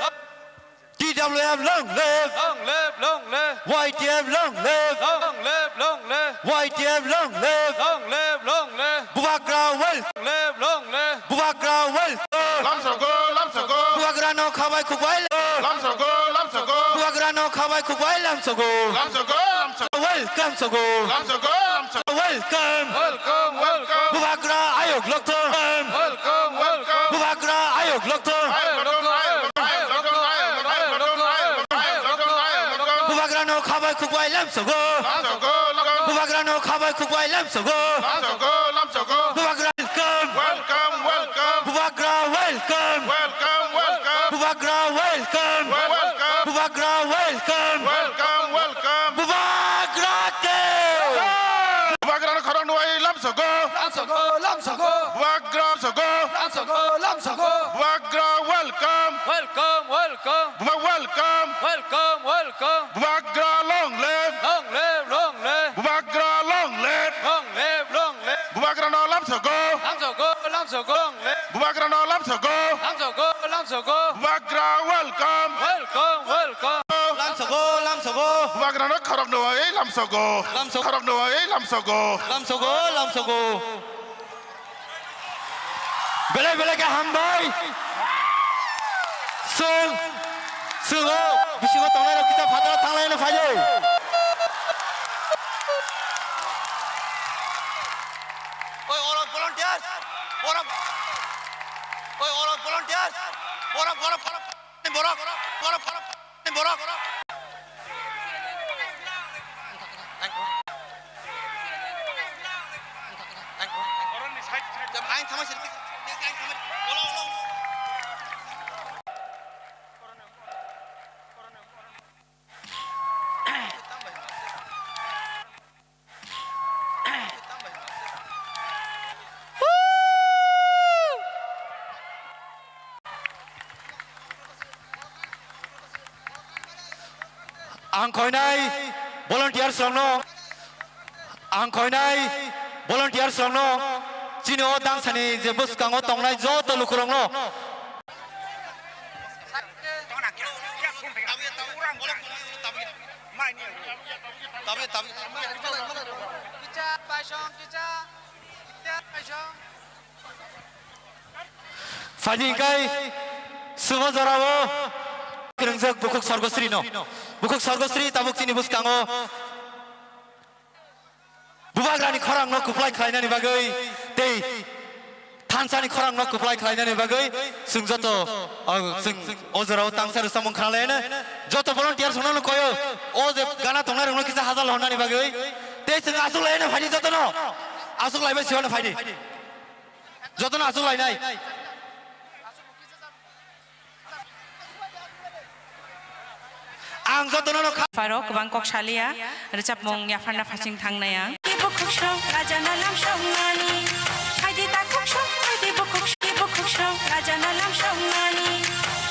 T W F long live. Long live, long live. Y T F long live. Long live, long live. Y T F long live. Long live, long live. Bubagra welcome. Long live, long live. Bubagra welcome. Lamsogo, lamsogo. Bubagrano kha bai khuk bai. Lamsogo, lamsogo. Bubagrano kha bai khuk bai lamsogo. Lamsogo, lamsogo. Welcome sogo. Lamsogo, lamsogo. Welcome. Welcome, welcome. Bubagra ayok lokthong. Welcome, welcome. Bubagra ayok lokthong. Ayok lokthong, ayok lokthong, ayok lokthong, ayok lokthong. Bubagrano kha bai khuk bai lamsogo. Lamsogo, lamsogo. Bubagrano kha bai khuk bai lamsogo. Lamsogo, lamsogo. Bubagra welcome. Welcome, welcome. Bubagra welcome. Welcome, welcome. Bubagra welcome. Wel-, welcome. Bubagra welcome. Welcome, welcome. Bubagra ke. Bubagrano khorang nuwai lamsogo. Lamsogo, lamsogo. Bubagra sogo. Lamsogo, lamsogo. Bubagra welcome. Welcome, welcome. Buba welcome. Welcome, welcome. Bubagra long live. Long live, long live. Bubagra long live. Long live, long live. Bubagrano lamsogo. Lamsogo, lamsogo. Long live. Bubagrano lamsogo. Lamsogo, lamsogo. Bubagra welcome. Welcome, welcome. Lamsogo, lamsogo. Bubagrano khorok nuwai lamsogo. Lamsogo. Khorok nuwai lamsogo. Lamsogo, lamsogo. Belai belai khe hambai. Chwng, chwng o bisingo tongnai rok kisa phataro thanglaino phaidi. Oi, oro volunteer, oro, oi, oro volunteer, oro, oro, oro. Borok, borok, borok, borok. Aing thamai sir. Ang khoinai volunteers rokno, ang khoinai volunteers rokno, chini o dangsani je bwskango tongnai joto lukurokno, phaidi hwnkhe chwng o jorao kwrwngjak bukhuk Sorgosrino. Bukhuk Sorgosri tabuk chini bwskango Bubagrani khorangno kwplai khlainani bagwi tei thansani khorangno kwplai khlainani bagwi chwng joto, o, chwng o jorao tangsa rwchapmung khnalaino joto volunteer songno koyo, o je gana tongnai rokno kisa hajal honnani bagwi tei chwng achuk laino phaidi jotono, achuk laibai siwano phaidi, jotono achuk lainai. Ang jotono no kha- Pharo kwbang kok saliya, rwchapmung yapharna phasing thangnai ang. Bukhuk song, raja no lam song nani. Phaidi ta khuk song, phaidi bukhuk song, bukhuk song, raja no lam song nani.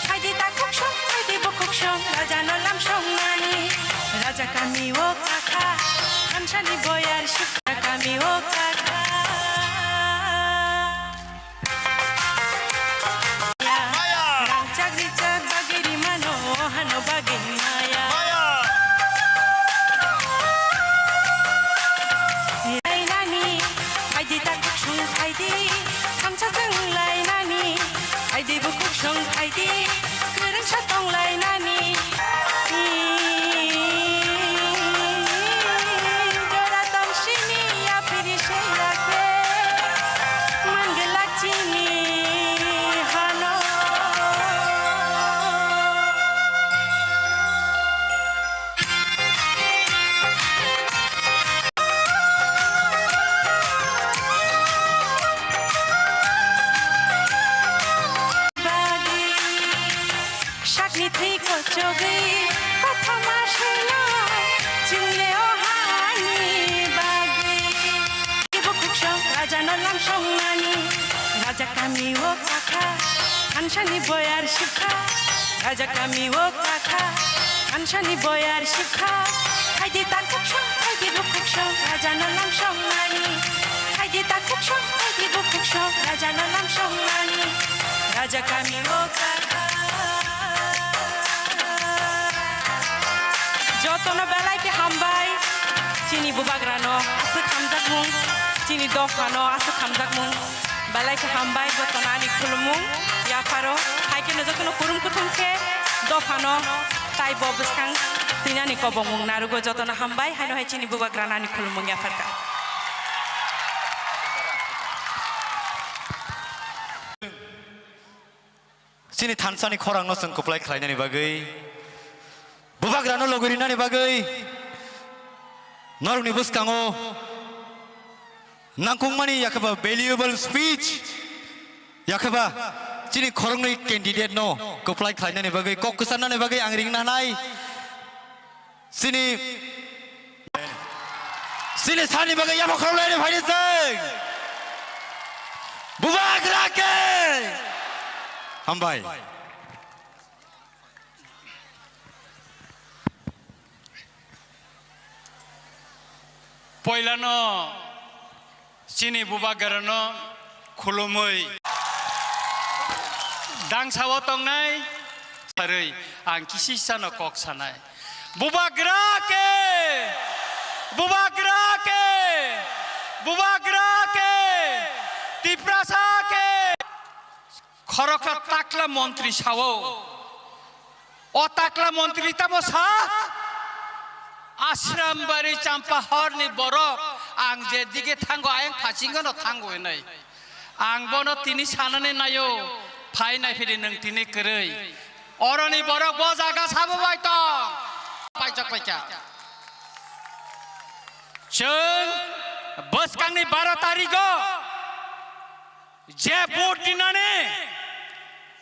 Phaidi ta khuk song, phaidi bukhuk song, raja no lam song nani. Raja kami o kakha, thansani boyar sukha kami o kakha. Tong phaidi, kwrwngsa tonglainani. Jora tong sini yaphiri se yakhe, manglak chini hano. Sakni thwi kochogwi kothoma selo, chwngno o hani bagwi. Ibo khuksong rajano lamsongnani, raja kami o kakha, thansani boyar sibkha, raja kami o kakha, thansani boyar sibkha. Phaidi ta khuksong, phaidi bo khuksong, rajano lamsongnani. Phaidi ta khuksong, phaidi bo khuksong, rajano lamsongnani. Raja kami o kakha. Jotono belai khe hambai, chini bubagrano aswk hamjakmung, chini dophano aswk hamjakmung. Belai khe hambai, jotono ani khulumung yapharo. Hai kheno jotono kurum kuthum khe dophano tai bo bwskang twinani kobongmung narugo. Jotono hambai, haino hai chini bubagrano ani khulumung yapharkha. Chini thansani khorangno chwng kwplai khlainani bagwi, bubagrano logi rinani bagwi, norokni bwskango nangkukmani yakheba valuable speech, yakheba chini khoroknwi candidate no kwplai khlainani bagwi, kok kwcharnani bagwi ang ringna hanai. Chini, chini sani bagwi yabo khoroknwi phaidi chwng. Bubagra khe. Hambai. Poilano chini bubagrano khulumwi dangsao tongnai sarwi ang kisisano kok sanai. Bubagra khe! Bubagra khe! Bubagra khe! Tiprasa khe! Khoroksa takla montri sao. O takla montri tamo sa? Asrambari Champahorni borok ang je dige thango ayang phasingono thango hinwi. Ang bono tini sanani naio, phai naiphiri nwng tini kwrwi. Oroni borok bo jaga sabo bai tong. Paijak paikha. Chwng bwskangni baro tarigo je vote dinani,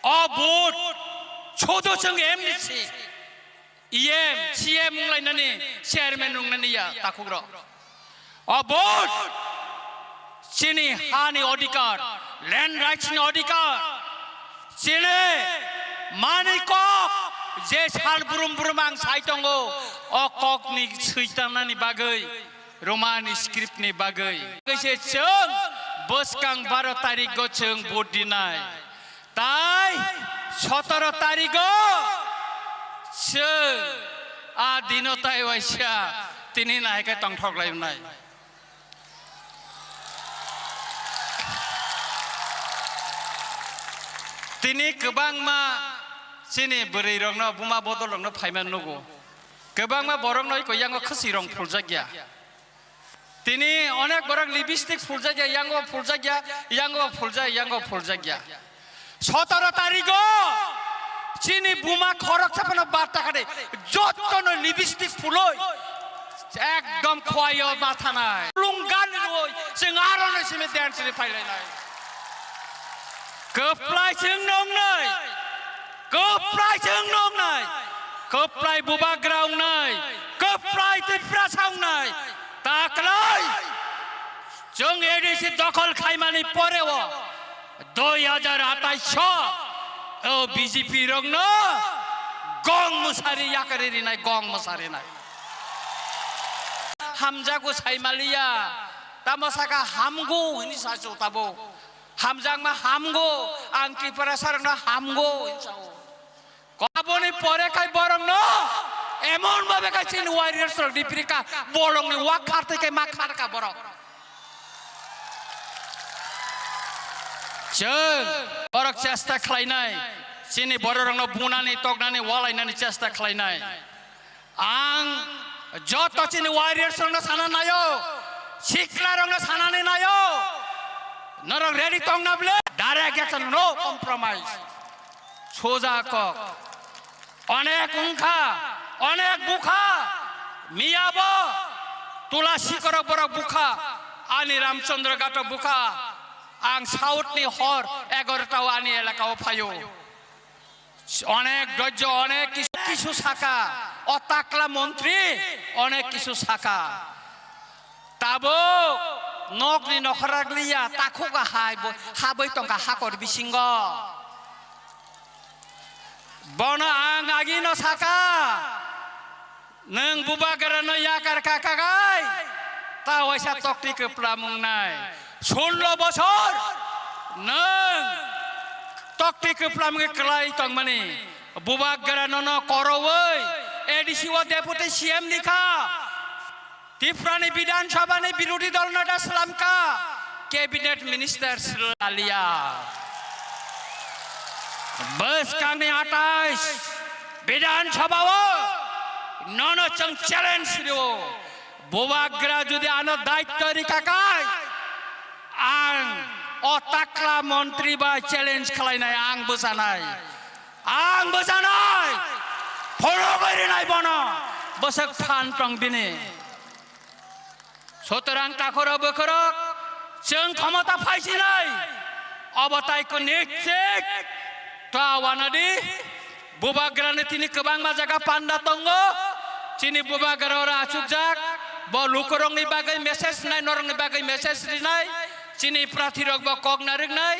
o vote sudu chwng M D C, E M, C M wnglainani, chairman wngnani ya takhukrok. O vote chini hani odhikar, land rights ni odhikar, chini mani kok je sal brum brum ang sai tongo, o kok ni switanani bagwi. Roman script ni bagwi. Kaisa chwng bwskang baro tarikgo chwng vote dinai. Tai sotoro tarikgo chwng a dino tai waisa tini nai khe tongthok lai wngnai. Tini kwbangma chini bwrwi rokno, buma bodol rokno phaima nugo. Kwbangma borokno iko yango khwswi rong phuljak ya. Tini onek borok lipstick phuljak ya, yango phuljak ya, yango phuljak, yango phuljak ya. Sotoro tarigo chini buma khoroksa phano bar taka de, jottono lipstick phuloi ekdom khoyo mathanai. Lungan roi chwng aro no simi dance ri phailainai. Kwplai chwng nongnai. Kwplai chwng nongnai, kwplai bubagra wngnai, kwplai Tiprasa wngnai, ta kwlai. Chwng A D C dokhol khaimani poreo dui hajar atais o o B J P rokno gong mwsari yakari rinai, gong mwsarinai. Hamjago saimaliya, tamo saka hamgo hwnwi sasu tabo. Hamjakma hamgo, ang Tiprasa rokno hamgo hwnwi sao. Aboni pore khai borokno emon bhabe khai chini warriors rok diprika, bolongni wak khartwi khai ma kharka borok. Chwng borok chesta khlainai, Chini bororokno bunani, toknani, walainani chesta khlainai. Ang joto chini warriors rokno sana naio, sikla rokno sanani naio. Norok ready tongna ble? Direct action, no compromise. Soja kok. Onek wngkha, onek bukha, miyabo tula sikorok borok bukha, ani Ramchandra Ghato bukha, ang South ni hor egarota o ani elaka o phaio. Onek dojjo, onek kisu, kisu saka, o takla montri onek kisu saka. Tabuk nokni nokhorok liya, takhuka hai bo, habwi tongkha hakor bisingo. Bono ang agino saka, nwng bubagrano yakar kakagai, ta waisa tokti kwplamung nai. Sullo bosor nwng tokti kwplamung kwlai tongmani. Bubagrano no korowi A D C o deputy C M ni kha. Tiprani Bidhan Sabha ni birodhi dol neta slamkha, cabinet minister swlalia. Bwskangni atais Bidhan Sabha o nono chwng challenge rio. Bubagra jodi ano daityo rikakai, ang o takla montri bai challenge khlainai, ang bwchanai. Ang bwchanai, phunugwi rinai bono, bwswk phan tong bini. Sutorang takhorok bukhorok, chwng khomota phaisinai, obo tai kwnwi chik ta wanadi. Bubagrani tini kwbangma jaga panda tongo, chini bubagra oro achukjak, bo lukurokni bagwi message rinai, norokni bagwi message rinai, chini prathirok bo kok narwknai,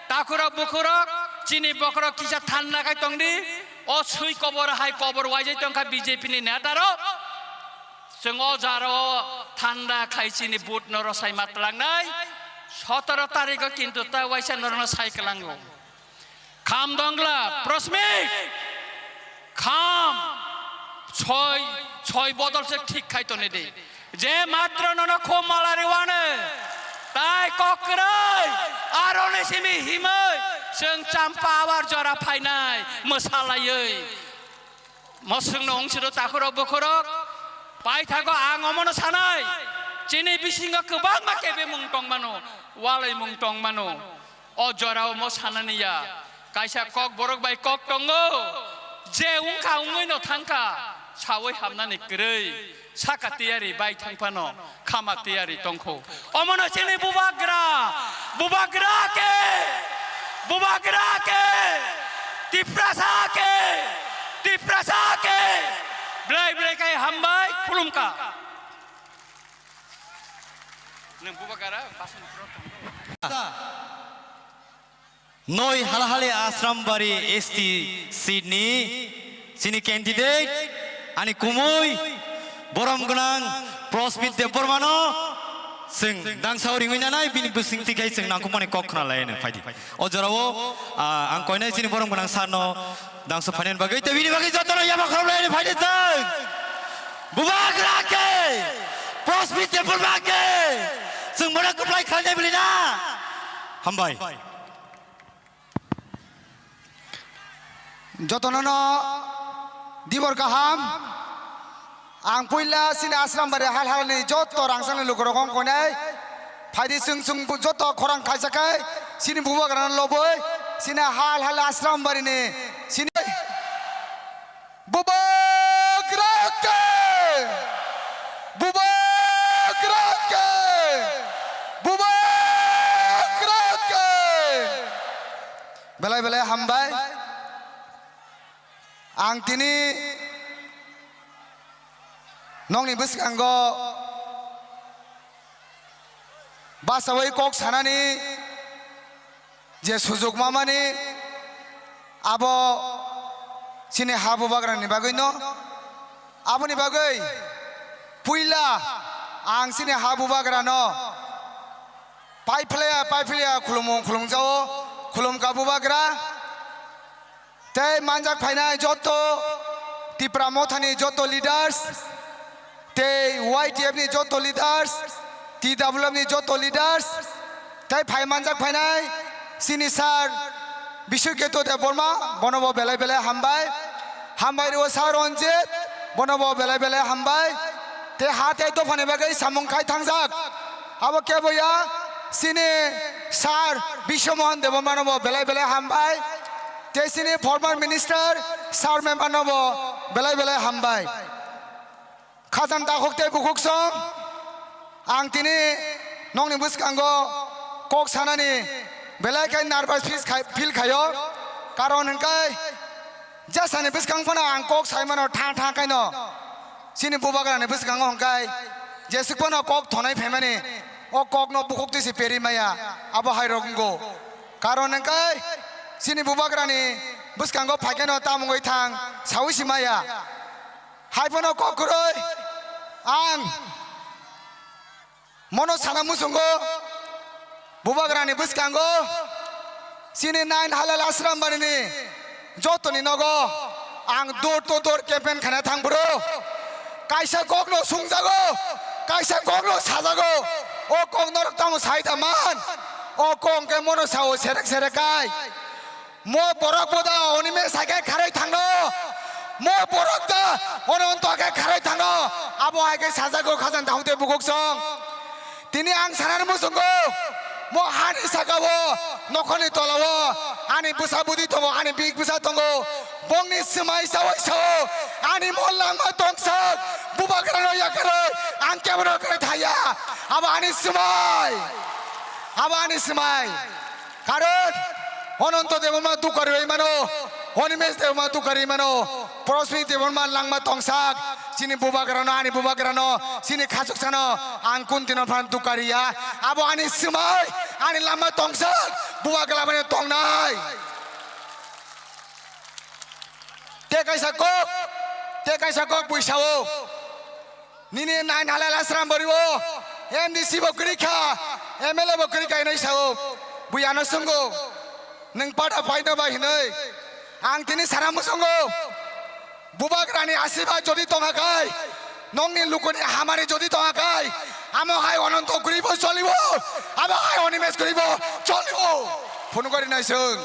takhorok bukhorok, chini bokhorok kisa thanda khai tongdi. O swi kobor hai kobor waijai tongkha B J P ni neta rok. Chwng o jaro thanda khai chini vote no rwsai matlangnai. Sotoro tarikh o kintu ta waisa norno sai kwlango. Kham dongla, prosmik. Kham. Soi, soi bodol se thik khai toni di. Je matro nono khum malari wane, tai kokroi, aroni simi himoi, chwng champa awar jora phainai, mwsalaioi. Moswngno wngsiro takhurok bukhurok, paithago ang omono sanai, chini bisingo kwbangma kebemung tongmano, walaimung tongmano. O jorao mo sanani ya, kaisa kok borok bai kok tongo, je wngkha wngwi no thangkha, sawi hamnani kwrwi, saka tiyari bai thangphano khama tiyari tongkho. Omono chini bubagra, bubagra ke, bubagra ke, Tiprasa ke, Tiprasa ke, belai belai khai hambai khulumkha. Nwng bubagra, pasang pro tongkho. Noi Halahali Ashram Bari S T seat ni chini candidate ani kumui borom gwnang Prosmit Debbarma no chwng dangsa o ringwi nanai, bini bwswng twi khai chwng nangkukmani kok khna lai nw phaidi. O jorao, ah, ang koinai chini borom gwnang sir no dangsa phainani bagwi tei bini bagwi jotono yama khorok lai nw phaidi chwng. Bubagra ke! Prosmit Debbarma ke! Chwng bono kwplai khlainai bwlwi na. Hambai. Jotono no dibor kaham. Ang puila chini Ashram Bari hal halni joto rangchakni lukurok wng koinai. Phaidi chwng chwng joto khorang khaisa khai chini bubagrano lobwi chini hal hal Ashram Barini chini bubagra ke! Bubagra ke! Bubagra ke! Belai belai hambai. Ang tini nokni bwskango bachaui kok sanani je sujuk mamani, abo chini ha bubagrani bagwino. Aboni bagwi puila ang chini ha bubagrano paiphlaiya paiphlaiya khulumung khulumjao, khulumkha bubagra. Tei manjak phainai joto Tipra Mothani joto leaders, tei Y T F ni joto leaders, T W F ni joto leaders, tei phai manjak phainai chini sir Biswaketu Debbarma, bono bo belai belai hambai. Hambai rwo Sir Ranjit, bono bo belai belai hambai. Tei ha tei dophani bagwi samung khai thangjak. Abo kebo ya, chini Sir Biswamohan Debbarma no bo belai belai hambai. Tei chini former minister Sir Member no bo belai belai hambai. Khajang takhuk tei bukhuk song, ang tini nokni bwskango kok sanani belai khe nervous feel khai-, feel khaio. Karon hwnkhe jesani bwskang phano ang kok sai mano thang thang khaino. Chini bubagrani bwskango hwnkhe jesuk phano kok thonai phaimani, o kokno bukhuk twi se peri maya, abo hai rok wngo. Karon hwnkhe chini bubagrani bwskango phaikheno tamo wngwi thang saui se maya. Hai phano kok kwrwi ang mono sana muchungo, bubagrani bwskango chini nine halal ashram barini jotoni nogo ang door to door campaign khana thang phuru kaisa kokno sungjago, kaisa kokno sajago, o kok norok tamo sai da man, o kok hwnkhe mono sao serek serek kai. Mo borok bo da oni me saike kharwi thangno. Mo borok da oni onto ke kharwi thangno. Abo hai ke sajago khajang dahung tei bukuk song. Tini ang sanani muchungo. Mo hani saka o, nokhoni tola o, ani bwsa budi tongo, ani bik bwsa tongo. Bongni swmai sawi sao, ani mo langma tongsak, bubagrano yakarwi, ang kebono kwrwi thaya. Abo ani swmai. Abo ani swmai. Karon Ononto Debbarma dukari oi mano, Onimesh Debbarma dukari mano, Prosmit Debbarma langma tongsak, chini bubagrano, ani bubagrano, chini khachuksano ang kun dino phan dukari ya. Abo ani swmai, ani langma tongsak, bubagra mani tongnai. Te kaisa kok, te kaisa kok bui sao. Nini nine halal ashram bari o, M D C bo kwrwi kha, M L A bo kwrwi kha hinwi sao. Bui ano swngo, nwng pada phaino bai hinwi. Ang tini sana muchungo, bubagrani asiba jodi tongha kai, nokni lukuni hamari jodi tongha kai, amo hai Ononto kwrwi bo cholibo, amo hai Onimesh kwrwi bo cholibo. Phunugari naiswng.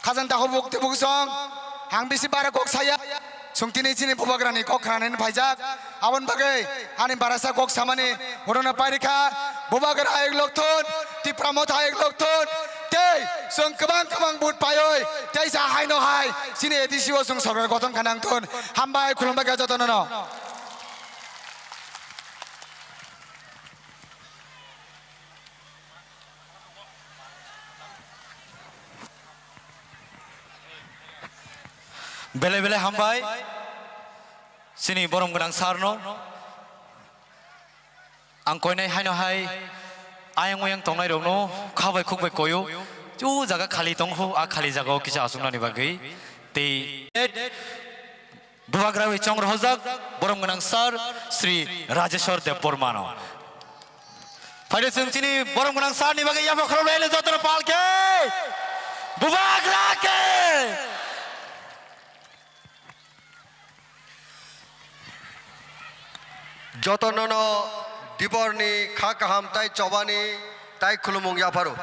Khajang takhuk buk tei buk song, ang bisi bara kok saya. Sung tini chini bubagrani kok khnanani phaijak. Aboni bagwi ani barasa kok samani orono pairikha. Bubagra ek lok thun, Tipra Motha ek lok thun. Tei sung kwbang kwbang vote paioi, tei sa haino hai chini A D C o sung sorkar gothon khanang thun. Hambai, khulumbai kha jotono no. Belai belai hambai chini borom gwnang sir no. Ang koinai haino hai ayang oyang tongnai rok no kha bai khuk bai koyo. Chu jaga khali tong kho, a khali jaga o kisa aswk nani bagwi. Tei Bubagra bai chong rohorjak borom gwnang sir Sri Rajeshwar Debbarma no. Phaide chwng chini borom gwnang sir ni bagwi yapha khorok lai le jotono pal khe. Bubagra khe. Jotono no dibor ni kha kaham tai chobani tai khulumung yapharu.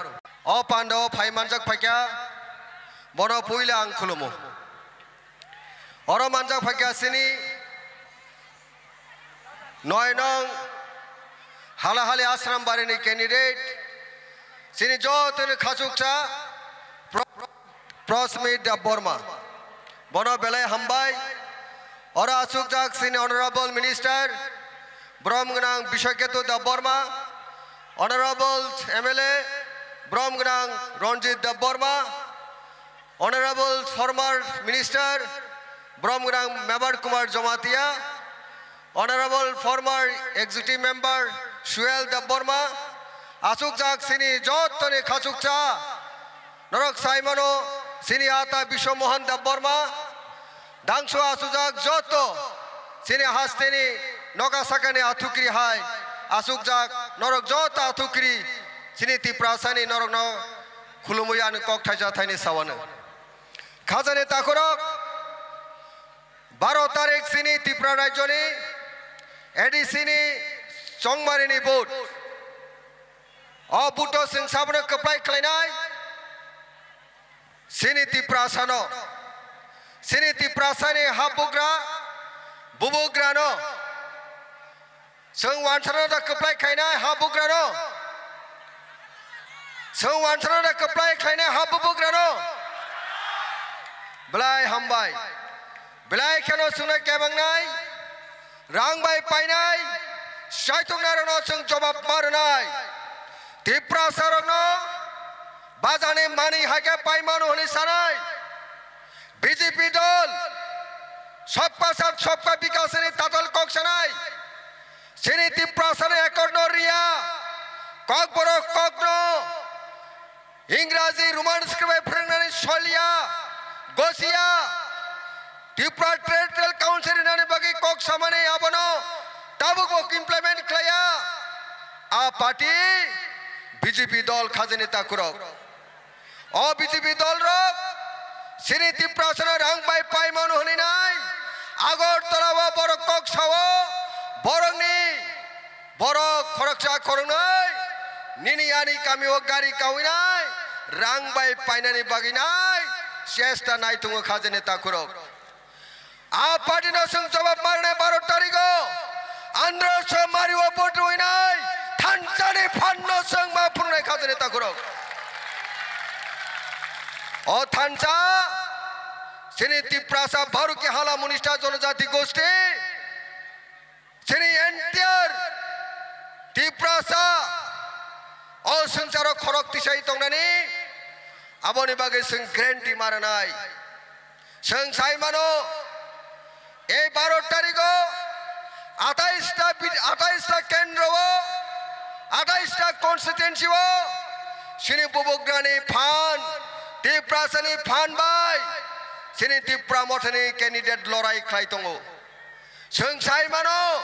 O panda o phai manjak phaikha, bono puila ang khulumu. Oro manjak phaikha chini noi nong Halahali Ashram Bari ni candidate, chini jotoni khachuksa Pro-, Prosmit Debbarma. Bono belai hambai. Oro achukjak chini Honorable Minister, borom gwnang Biswaketu Debbarma, Honorable M L A, borom gwnang Ranjit Debbarma, Honorable former Minister, borom gwnang Mebar Kumar Jamatia, Honorable former Executive Member Suel Debbarma, achukjak chini jotoni khachuksa, norok saimano chini ata Biswa Mohan Debbarma, dangso achukjak joto chini hasteni noka sakani athukri hai achukjak norok joto athukri chini Tiprasani norokno khulumwi ani kok thaisa thaini sawano. Khajani takhorok, baro tarik chini Tripura rajyoni A D C ni chongmarini vote. O vote o chwng sabono kwplai khlainai. Chini Tiprasano, chini Tiprasani ha bugra, bubugrano, chwng wansano da kwplai khlainai ha bugrano, chwng wansano da kwplai khlainai ha bubugrano. Belai hambai. Belai kheno chwngno kebangnai, rang bai painai, saituknairokno chwng jobab ma rwnai. Tiprasarokno bajani manwi hai khe pai mano hwnwi sanai. B J P dol Sabka Saath Sabka Vikas ni tatal kok sanai. Chini Tiprasano accord no riya, Kokborok kokno Ingraji Roman script bai phwrwngnani soliya, gosiya, Tripura Territorial Council rinani bagwi kok samani abono tabukbo implement khlaiya. A party B J P dol khajani takhurok. O B J P dol rok chini Tiprasano rang bai pai mano hwnwi nai. Agartala o borok kok sao, borokni borok khoroksa khoroknwi nini ani kami o gari kawi nai, rang bai painani bagwi nai, chesta nai tongo khajani takhurok. A party no chwng jobab ma rwnai baro tarikh o. Andro so mari o vote rwi nai, thansa ni phan no chwng ma phungnai khajani takhurok. O thansa, chini Tiprasa Bharuki Hala Munista Jonojati Gosti, chini entire Tiprasa o swngcharo khorok tisai tongnani, aboni bagwi chwng guarantee ma rwnai. Chwng sai mano, ei baro tarikh o atais ta bid-, atais ta kendro o, atais ta constituency o chini bubugrani phan, Tiprasani phan bai chini Tipra Mothani candidate lorai khlai tongo. Chwng sai mano,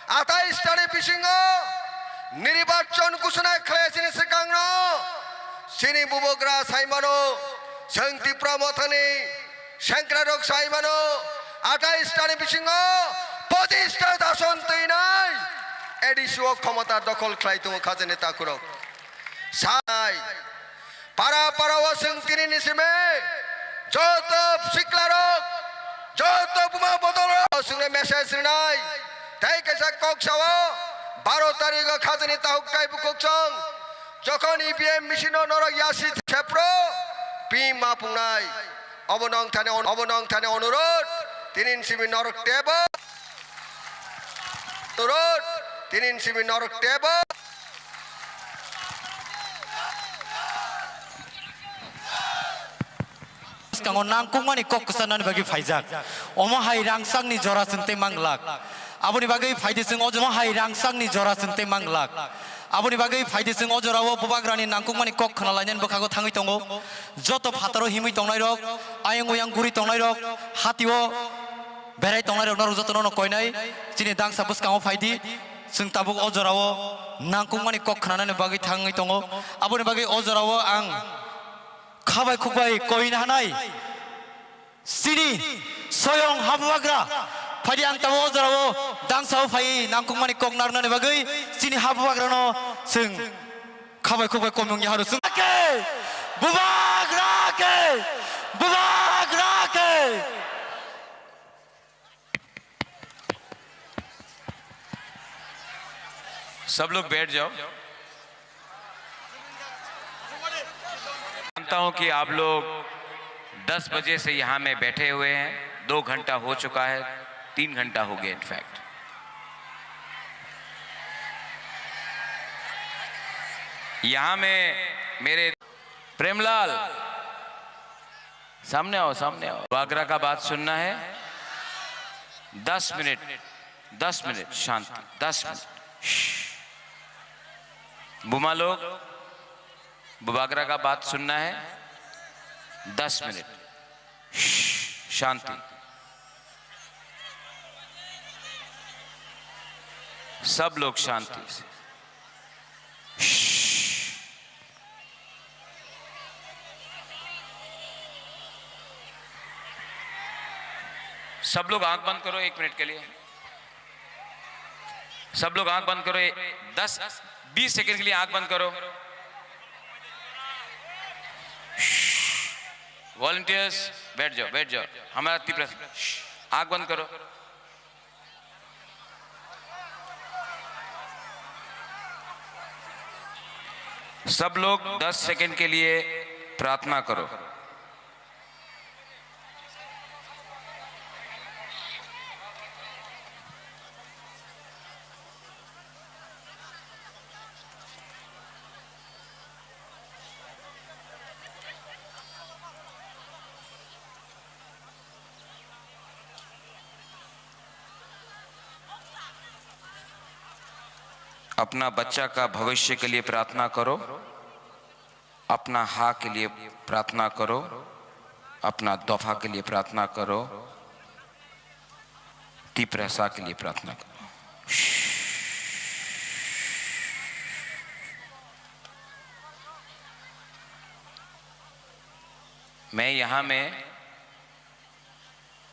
atais tani bisingo nirbachon ghosona khlai chini swkangno chini bubagra sai mano, chwng Tipra Mothani sengkrak rok sai mano, atais tani bisingo pochis ta ason twinai A D C o khomota dokhol khlai tongo khajani takhurok. Sai para para o chwng tini ni simi joto sikla rok, joto buma bodol rok chwngno message rwnai. Tei kaisa kok sao, baro tarikh o khajani tahuk tai bukhuk chwng jokhon E V M machine o norok yasi sepro pima pungnai. Obo nong thani on-, obo nong thani onurot, tini ni simi norok tebo. Onurot, tini ni simi norok tebo. Bwskango nangkukmani kok kwcharnani bagwi phaijak. Omo hai rangchakni jora chwng tei manglak. Aboni bagwi phaidi chwng o jora, omo hai rangchakni jora chwng tei manglak. Aboni bagwi phaidi chwng o jorao bubagrani nangkukmani kok khwnalainani bwkhago thangwi tongo. Joto phataro himwi tongnairok, ayang uyang guri tongnairok, hatio berai tongnairok norok jotono no koinai. Chini dangsa bwskango phaidi. Chwng tabuk o jorao nangkukmani kok khwnanani bagwi thangwi tongo. Aboni bagwi o jorao ang khabai khukbai koina hanai chini soyong habubagra phaidi ang tabuk o jorao dangsao phaiwi nangkukmani kok narwnani bagwi chini habubagrano chwng khabai khukbai komung yaharu chwng ke bubagra ke bubagra ke. सब लोग बैठ जाओ। जानता हूं कि आप लोग दस बजे से यहां में बैठे हुए हैं, दो घंटा हो चुका है, तीन घंटा हो गया इनफैक्ट। यहां में मेरे प्रेमलाल, सामने आओ, सामने आओ। बुबागरा का बात सुनना है, दस मिनट, दस मिनट शांति, दस मिनट। श्श। बुमा लोग, बुबागरा का बात सुनना है, दस मिनट। श्श, शांति। सब लोग शांति से। श्श। सब लोग आंख बंद करो एक मिनट के लिए। सब लोग आंख बंद करो, ए-, दस, बीस सेकंड के लिए आंख बंद करो। श्श। वॉलंटियर्स, बैठ जाओ, बैठ जाओ। हमारा तिब्रत, आंख बंद करो। सब लोग दस सेकंड के लिए प्रार्थना करो। अपना बच्चा का भविष्य के लिए प्रार्थना करो, अपना हा के लिए प्रार्थना करो, अपना दोफा के लिए प्रार्थना करो, तिप्रासा के लिए प्रार्थना करो। मैं यहाँ में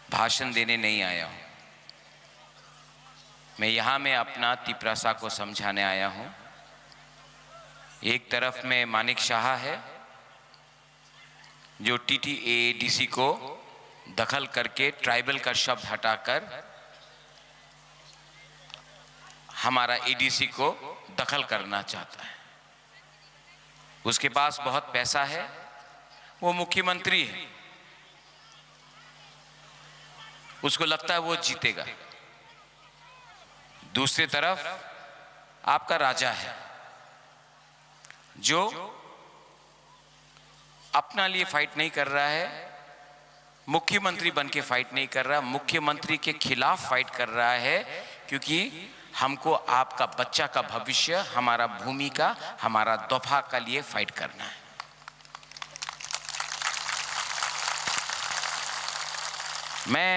भाषण देने नहीं आया हूँ। मैं यहाँ में अपना तिप्रासा को समझाने आया हूँ। एक तरफ में मानिक शाह है, जो टीटीएडीसी को दखल करके ट्राइबल का शब्द हटाकर हमारा एडीसी को दखल करना चाहता है। उसके पास बहुत पैसा है, वो मुख्यमंत्री है, उसको लगता है वो जीतेगा। दूसरी तरफ आपका राजा है, जो अपना लिए फाइट नहीं कर रहा है, मुख्यमंत्री बन के फाइट नहीं कर रहा, मुख्यमंत्री के खिलाफ फाइट कर रहा है, क्योंकि हमको आपका बच्चा का भविष्य, हमारा भूमि का, हमारा दोफा का लिए फाइट करना है। मैं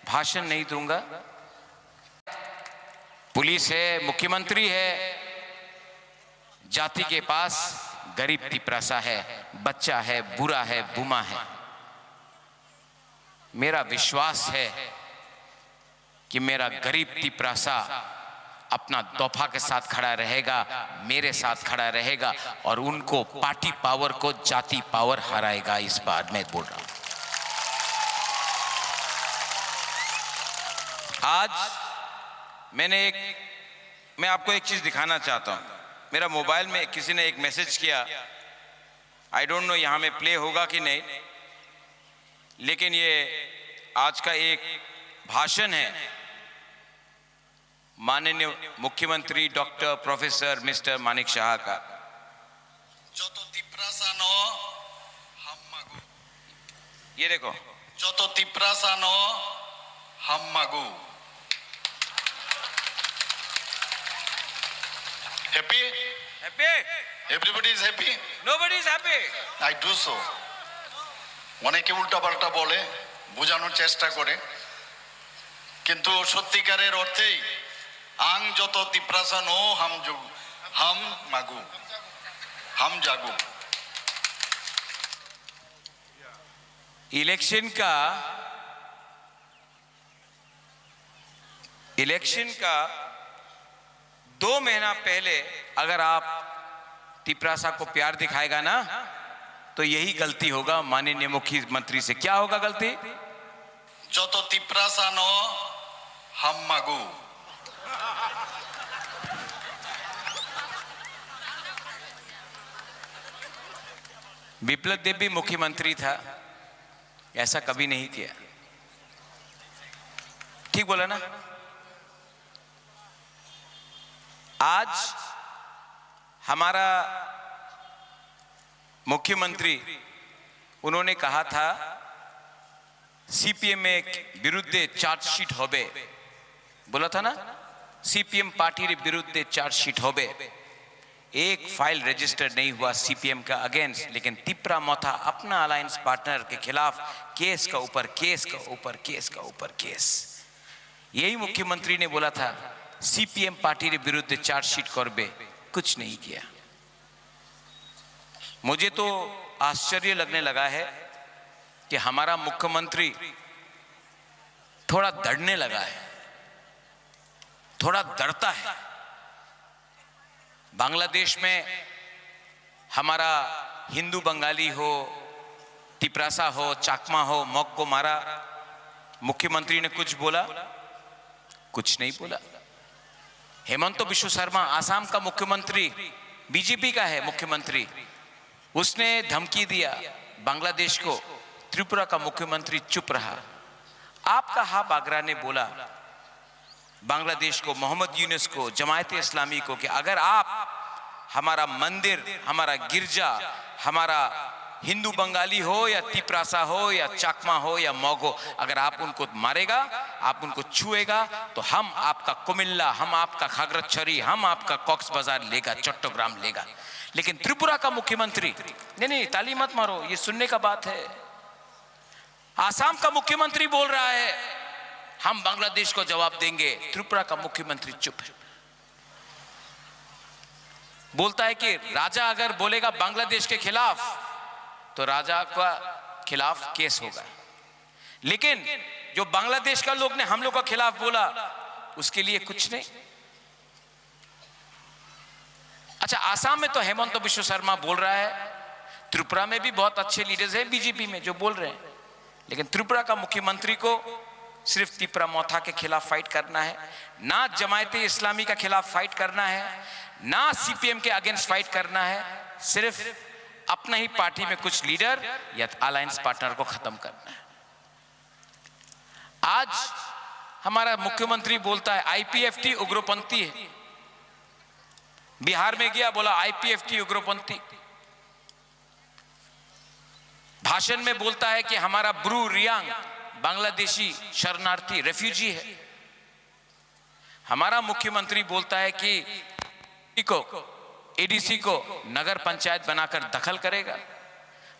भाषण नहीं दूंगा। पुलिस है, मुख्यमंत्री है, जाति के पास गरीब तिप्रासा है, बच्चा है, बुरा है, बुमा है। मेरा विश्वास है कि मेरा गरीब तिप्रासा अपना दोफा के साथ खड़ा रहेगा, मेरे साथ खड़ा रहेगा और उनको पार्टी पावर को जाति पावर हराएगा। इस बार मैं बोल रहा हूं। आज मैंने एक, मैं आपको एक चीज दिखाना चाहता हूं। मेरा मोबाइल में किसी ने एक मैसेज किया, आई डोंट नो यहां में प्ले होगा कि नहीं, लेकिन ये आज का एक भाषण है माननीय मुख्यमंत्री डॉक्टर प्रोफेसर मिस्टर मानिक शाह का। Joto Tiprasa no hammago। ये देखो। Joto Tiprasa no hammago। Happy? Happy? Everybody is happy? Nobody is happy. I do so. অনেকে উল্টাপাল্টা বলে, বোঝানোর চেষ্টা করে, কিন্তু সত্যিকারের অর্থেই আং যত তিপ্রাসা নো হাম যুগ, হাম মাগু, হাম জাগু। इलेक्शन का, इलेक्शन का दो महीना पहले अगर आप तिपरासा को प्यार दिखाएगा ना, तो यही गलती होगा माननीय मुख्यमंत्री से। क्या होगा गलती? Joto Tiprasa no hammago। विप्लव देव भी मुख्यमंत्री था, ऐसा कभी नहीं किया। ठीक बोला ना? आज हमारा मुख्यमंत्री, उन्होंने कहा था, सीपीएम में विरुद्धে चार्जशीट होबे, बोला था ना, सीपीएम पार्टी रे विरुद्धে चार्जशीट होबे। एक फाइल रजिस्टर नहीं हुआ सीपीएम का अगेंस्ट, लेकिन तिपरा मोथा अपना अलायंस पार्टनर के खिलाफ केस का ऊपर केस का ऊपर केस का ऊपर केस। यही मुख्यमंत्री ने बोला था, सीपीएम पार्टी रे विरुद्धে चार्जशीट करबे, कुछ नहीं किया। मुझे तो आश्चर्य लगने लगा है कि हमारा मुख्यमंत्री थोड़ा डरने लगा है, थोड़ा डरता है। बांग्लादेश में हमारा हिंदू बंगाली हो, तिपरासा हो, चाकमा हो, मग को मारा, मुख्यमंत्री ने कुछ बोला? कुछ नहीं बोला। हेमंत बिश्व शर्मा, आसाम का मुख्यमंत्री, बीजेपी का है मुख्यमंत्री, उसने धमकी दिया बांग्लादेश को, त्रिपुरा का मुख्यमंत्री चुप रहा। आपका हा बागरा ने बोला, बांग्लादेश को, मोहम्मद यूनुस को, जमायत इस्लामी को कि अगर आप हमारा मंदिर, हमारा गिरजा, हमारा हिंदू बंगाली हो या तिपरासा हो या चाकमा हो या मग हो, अगर आप उनको मारेगा, आप उनको छुएगा, तो हम आपका कुमिल्ला, हम आपका खागराछड़ी, हम आपका कॉक्स बाजार लेगा, चट्टग्राम लेगा। लेकिन त्रिपुरा का मुख्यमंत्री, नहीं, नहीं, ताली मत मारो, ये सुनने का बात है। आसाम का मुख्यमंत्री बोल रहा है, हम बांग्लादेश को जवाब देंगे। त्रिपुरा का मुख्यमंत्री चुप है। बोलता है कि राजा अगर बोलेगा बांग्लादेश के खिलाफ, तो राजा का खिलाफ केस होगा। लेकिन जो बांग्लादेश का लोग ने हम लोग का खिलाफ बोला, उसके लिए कुछ नहीं। अच्छा, आसाम में तो हेमंत बिश्व शर्मा बोल रहा है, त्रिपुरा में भी बहुत अच्छे लीडर्स हैं बीजेपी में जो बोल रहे हैं, लेकिन त्रिपुरा का मुख्यमंत्री को सिर्फ तिपरा मोथा के खिलाफ फाइट करना है, ना जमायत इस्लामी का खिलाफ फाइट करना है, ना सीपीएम के अगेंस्ट फाइट करना है, सिर्फ अपना ही पार्टी में कुछ लीडर या अलायंस पार्टनर को खत्म करना है। आज हमारा मुख्यमंत्री बोलता है आईपीएफटी उग्रपंथी है। बिहार में गया, बोला आईपीएफटी उग्रपंथी। भाषण में बोलता है कि हमारा ब्रू रियांग बांग्लादेशी शरणार्थी, रेफ्यूजी है। हमारा मुख्यमंत्री बोलता है कि को, एडीसी को नगर पंचायत बनाकर दखल करेगा।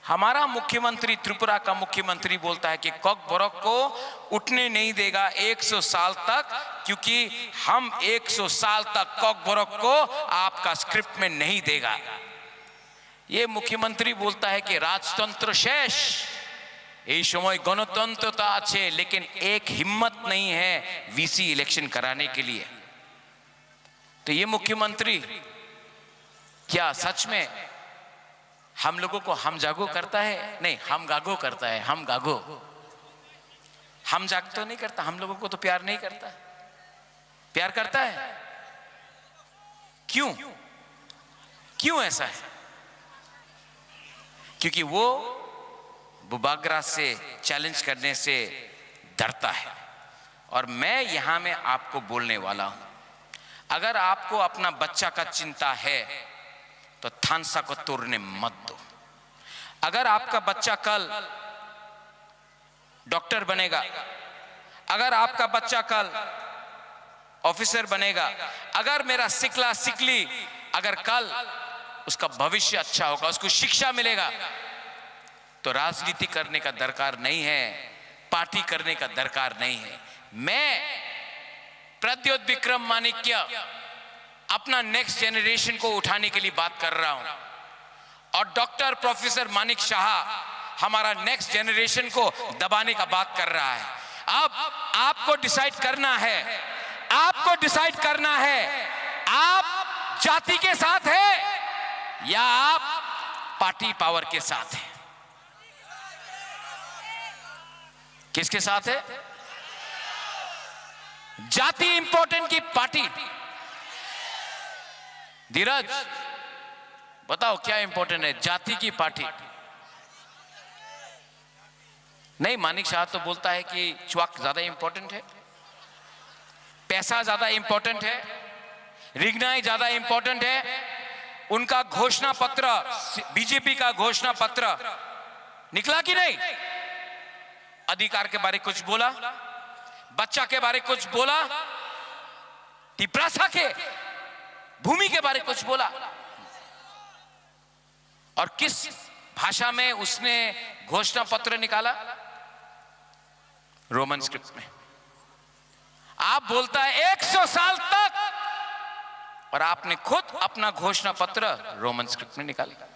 हमारा मुख्यमंत्री, त्रिपुरा का मुख्यमंत्री बोलता है कि कॉकबोरोक को उठने नहीं देगा एक सौ साल तक, क्योंकि हम एक सौ साल तक कॉकबोरोक को आपका स्क्रिप्ट में नहीं देगा। ये मुख्यमंत्री बोलता है कि राजतंत्र शेष, এই সময় গণতন্ত্রতা আছে, लेकिन एक हिम्मत नहीं है वीसी इलेक्शन कराने के लिए। तो ये मुख्यमंत्री क्या सच में हम लोगों को हम जागो करता है? नहीं, हम गागो करता है, हम गागो। हम जाग तो नहीं करता, हम लोगों को तो प्यार नहीं करता। प्यार करता है? क्यों? क्यों ऐसा है? क्योंकि वो बुबागरा से चैलेंज करने से डरता है। और मैं यहां में आपको बोलने वाला हूं, अगर आपको अपना बच्चा का चिंता है, तो थानसा को तोड़ने मत दो। अगर आपका बच्चा कल डॉक्टर बनेगा, अगर आपका बच्चा कल ऑफिसर बनेगा, अगर मेरा सिकला सिकली अगर कल उसका भविष्य अच्छा होगा, उसको शिक्षा मिलेगा, तो राजनीति करने का दरकार नहीं है, पार्टी करने का दरकार नहीं है। मैं प्रद्योत विक्रम माणिक्य अपना नेक्स्ट जनरेशन को उठाने के लिए बात कर रहा हूं, और डॉक्टर प्रोफेसर मानिक साहा हमारा नेक्स्ट जनरेशन को दबाने का बात कर रहा है। अब आपको डिसाइड करना है, आपको डिसाइड करना है, आप जाति के साथ है या आप पार्टी पावर के साथ है। किसके साथ है? जाति इंपॉर्टेंट की पार्टी? धीरज, बताओ क्या इंपॉर्टेंट है, जाति की पार्टी? नहीं, मानिक साहा तो बोलता है कि च्वाक ज्यादा इंपॉर्टेंट है, पैसा ज्यादा इंपॉर्टेंट है, रिगनाई ज्यादा इंपॉर्टेंट है। उनका घोषणा पत्र, बीजेपी का घोषणा पत्र निकला कि नहीं? अधिकार के बारे कुछ बोला, बच्चा के बारे कुछ बोला, तिपरासा के भूमि के बारे कुछ बोला? और किस भाषा में उसने घोषणा पत्र निकाला? रोमन स्क्रिप्ट में। आप बोलता है एक सौ साल तक, और आपने खुद अपना घोषणा पत्र रोमन स्क्रिप्ट में निकाला।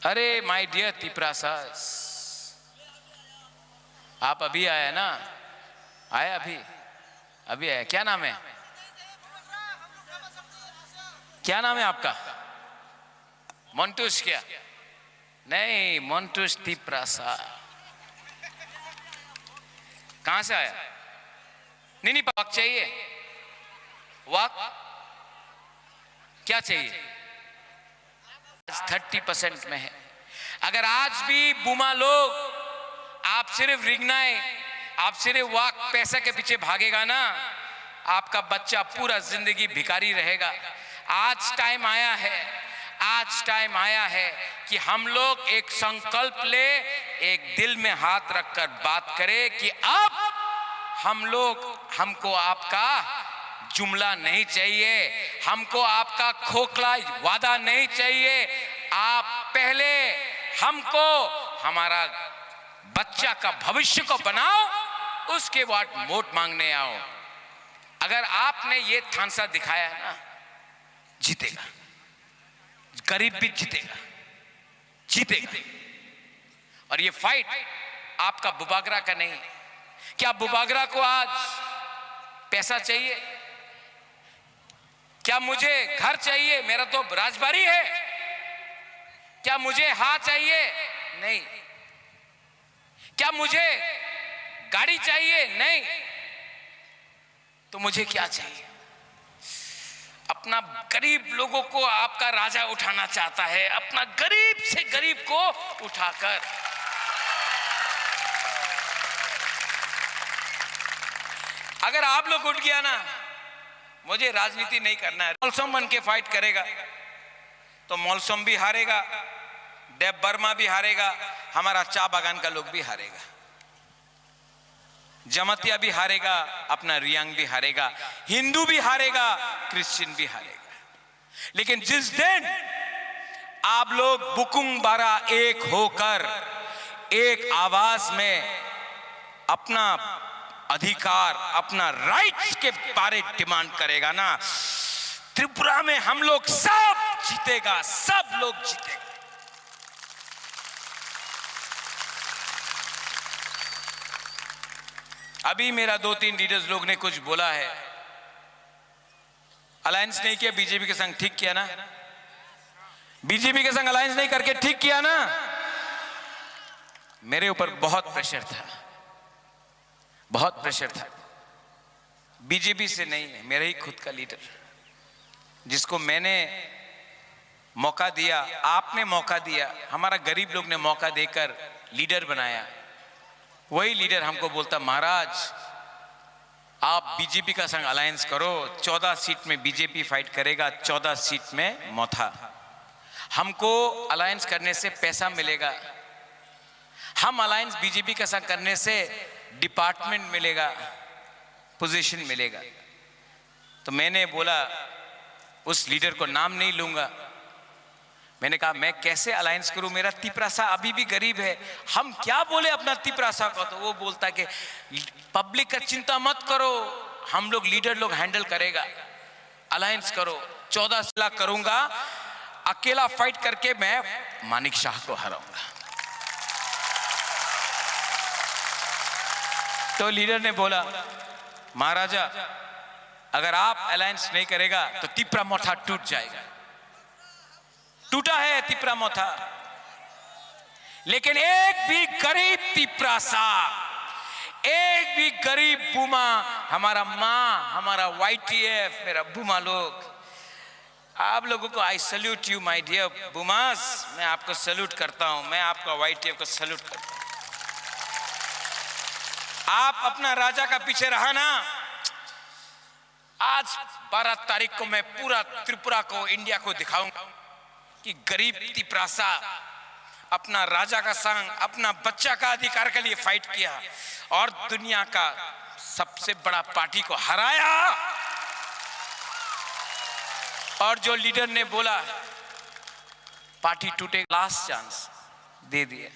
अरे माय डियर तिपरासास, आप अभी आया ना? आया अभी? अभी आया। क्या नाम है? क्या नाम है आपका? मंटूस क्या? नहीं, मंटूश तिपरासा। कहाँ से आया? नहीं, नहीं, वक चाहिए। वक क्या चाहिए? थर्टी परसेंट में है। अगर आज भी बुमा लोग आप सिर्फ रिंगनाई, आप सिर्फ वक पैसा के पीछे भागेगा ना, आपका बच्चा पूरा जिंदगी भिखारी रहेगा। आज टाइम आया है, आज टाइम आया है कि हम लोग एक संकल्प ले, एक दिल में हाथ रखकर बात करें कि अब हम लोग, हमको आपका जुमला नहीं चाहिए, हमको आपका खोखला वादा नहीं चाहिए। आप पहले हमको, हमारा बच्चा का भविष्य को बनाओ, उसके बाद वोट मांगने आओ। अगर आपने ये थानसा दिखाया ना, जीतेगा, गरीब भी जीतेगा, जीतेगा। और ये फाइट आपका बुबागरा का नहीं है। क्या बुबागरा को आज पैसा चाहिए? क्या मुझे घर चाहिए? मेरा तो राजबाड़ी है। क्या मुझे हा चाहिए? नहीं। क्या मुझे गाड़ी चाहिए? नहीं। तो मुझे क्या चाहिए? अपना गरीब लोगों को आपका राजा उठाना चाहता है, अपना गरीब से गरीब को उठाकर। अगर आप लोग उठ गया ना, मुझे राजनीति नहीं करना है, मौलसम बन के फाइट करेगा, तो मौलसम भी हारेगा, देव वर्मा भी हारेगा, हमारा चा बागान का लोग भी हारेगा, जमातिया भी हारेगा, अपना रियांग भी हारेगा, हिंदू भी हारेगा, क्रिश्चियन भी हारेगा। लेकिन जिस दिन आप लोग बुकुंग बारा एक होकर एक आवाज में अपना अधिकार, अपना राइट्स के बारे डिमांड करेगा ना, त्रिपुरा में हम लोग सब जीतेगा, सब लोग जीतेगा। अभी मेरा दो तीन लीडर्स लोग ने कुछ बोला है, अलायंस नहीं किया बीजेपी के संग, ठीक किया ना? बीजेपी के संग अलायंस नहीं करके ठीक किया ना? मेरे ऊपर बहुत प्रेशर था, बहुत प्रेशर था। बीजेपी से नहीं है, मेरा ही खुद का लीडर, जिसको मैंने मौका दिया, आपने मौका दिया, हमारा गरीब लोग ने मौका देकर लीडर बनाया। वही लीडर हमको बोलता, महाराज, आप बीजेपी का संग अलायंस करो, चौदह सीट में बीजेपी फाइट करेगा, चौदह सीट में मोथा। हमको अलायंस करने से पैसा मिलेगा, हम अलायंस बीजेपी का संग करने से डिपार्टमेंट मिलेगा, पोजीशन मिलेगा। तो मैंने बोला, उस लीडर को नाम नहीं लूंगा, मैंने कहा, मैं कैसे अलायंस करूं? मेरा तिपरासा अभी भी गरीब है, हम क्या बोले अपना तिपरासा को? तो वो बोलता कि पब्लिक का चिंता मत करो, हम लोग, लीडर लोग हैंडल करेगा, अलायंस करो। चौदह जिला करूंगा, अकेला फाइट करके मैं मानिक शाह को हराऊंगा। तो लीडर ने बोला, महाराजा, अगर आप अलायंस नहीं करेगा तो तिपरा मोथा टूट जाएगा। टूटा है तिपरा मोथा, लेकिन एक भी गरीब तिपरासा, एक भी गरीब बुमा, हमारा माँ, हमारा वाईटीएफ, मेरा बुमा लोग, आप लोगों को, I salute you my dear बुमास, मैं आपको सैल्यूट करता हूं, मैं आपका वाईटीएफ को सैल्यूट करता हूं। आप अपना राजा का पीछे रहा ना, आज बारह तारीख को मैं पूरा त्रिपुरा को, इंडिया को दिखाऊंगा कि गरीब तिपरासा अपना राजा का संग, अपना बच्चा का अधिकार के लिए फाइट किया और दुनिया का सबसे बड़ा पार्टी को हराया। और जो लीडर ने बोला पार्टी टूटे, लास्ट चांस दे दिया।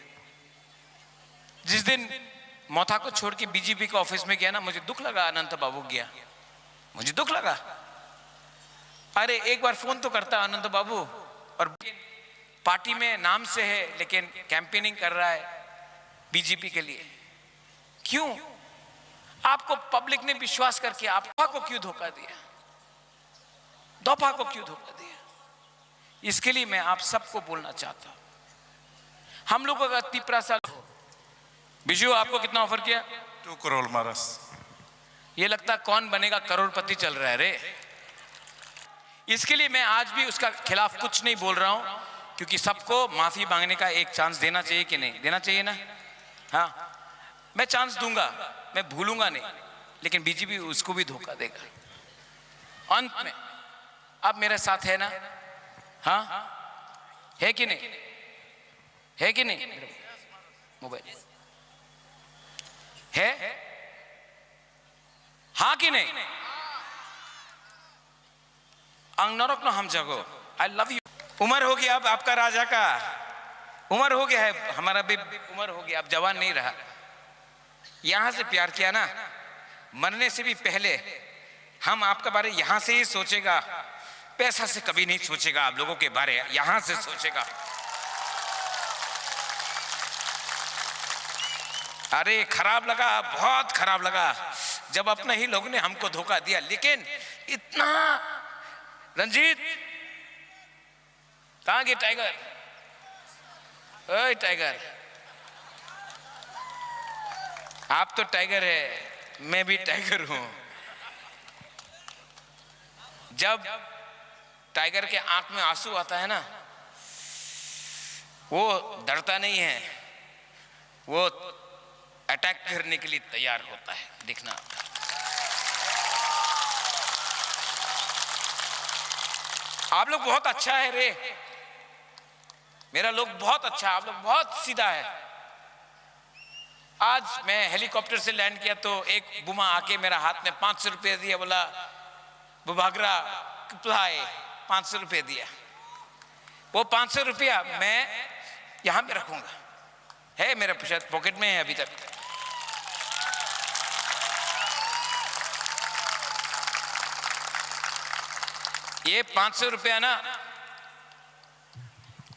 जिस दिन मोथा को छोड़ के बीजेपी के ऑफिस में गया ना, मुझे दुख लगा, अनंत बाबू गया, मुझे दुख लगा। अरे, एक बार फोन तो करता अनंत बाबू, और पार्टी में नाम से है लेकिन कैंपेनिंग कर रहा है बीजेपी के लिए। क्यों? आपको पब्लिक ने विश्वास करके आप दफा को क्यों धोखा दिया? दफा को क्यों धोखा दिया? इसके लिए मैं आप सबको बोलना चाहता हूं, हम लोग अगर तिपरासा, बिजू, आपको कितना ऑफर किया? टू करोड़ मारस। ये लगता कौन बनेगा करोड़पति चल रहा है रे। इसके लिए मैं आज भी उसका खिलाफ कुछ नहीं बोल रहा हूं, क्योंकि सबको माफी मांगने का एक चांस देना चाहिए कि नहीं, देना चाहिए ना? हाँ, मैं चांस दूंगा, मैं भूलूंगा नहीं, लेकिन बीजेपी उसको भी धोखा देगा अंत में। आप मेरे साथ है ना? हाँ, है कि नहीं? है कि नहीं? मोबाइल है? हाँ कि नहीं? Ang norok no hamjago. I love you. उम्र हो गया अब आपका राजा का, उम्र हो गया है, हमारा भी उम्र हो गया, अब जवान नहीं रहा। यहाँ से प्यार किया ना, मरने से भी पहले हम आपके बारे यहाँ से ही सोचेगा, पैसा से कभी नहीं सोचेगा, आप लोगों के बारे यहाँ से सोचेगा। अरे, खराब लगा, बहुत खराब लगा जब अपने ही लोगों ने हमको धोखा दिया। लेकिन इतना, रंजीत, कहाँ गए टाइगर? ओए टाइगर, आप तो टाइगर है, मैं भी टाइगर हूं। जब टाइगर के आंख में आंसू आता है ना, वो डरता नहीं है, वो अटैक करने के लिए तैयार होता है। देखना, आप लोग बहुत अच्छा है रे, मेरा लोग बहुत अच्छा है, आप लोग बहुत सीधा है। आज मैं हेलीकॉप्टर से लैंड किया तो एक बुमा आके मेरा हाथ में पाँच सौ रुपये दिया, बोला, "बुभागरा कपला है, पाँच सौ रुपये दिया।" वो पाँच सौ रुपया मैं यहाँ में रखूंगा, है मेरे शायद पॉकेट में है अभी तक। ये पाँच सौ रुपया ना,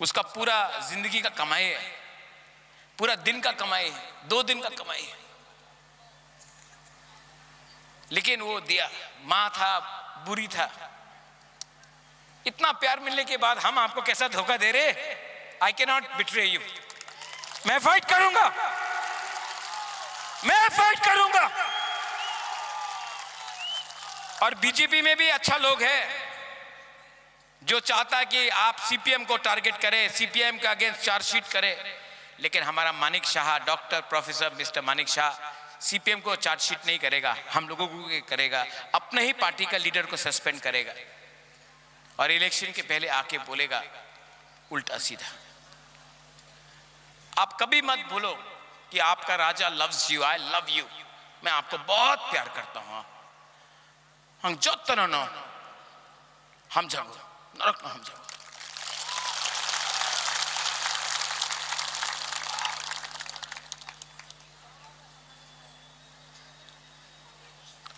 उसका पूरा जिंदगी का कमाई है, पूरा दिन का कमाई है, दो दिन का कमाई है। लेकिन वो दिया, माँ था, बुरी था। इतना प्यार मिलने के बाद हम आपको कैसा धोखा दे रहे? I cannot betray you। मैं फाइट करूंगा, मैं फाइट करूंगा। और बीजेपी में भी अच्छा लोग है जो चाहता है कि आप सीपीएम को टारगेट करें, सीपीएम के अगेंस्ट चार्जशीट करें, लेकिन हमारा Manik Shah, doctor professor mister Manik Shah CPM को चार्जशीट नहीं करेगा, हम लोगों को करेगा, अपने ही पार्टी का लीडर को सस्पेंड करेगा और इलेक्शन के पहले आके बोलेगा उल्टा सीधा। आप कभी मत भूलो कि आपका राजा loves you, I love you। मैं आपको बहुत प्यार करता हूँ। Ang jotono no hamjago, norok no hamjago।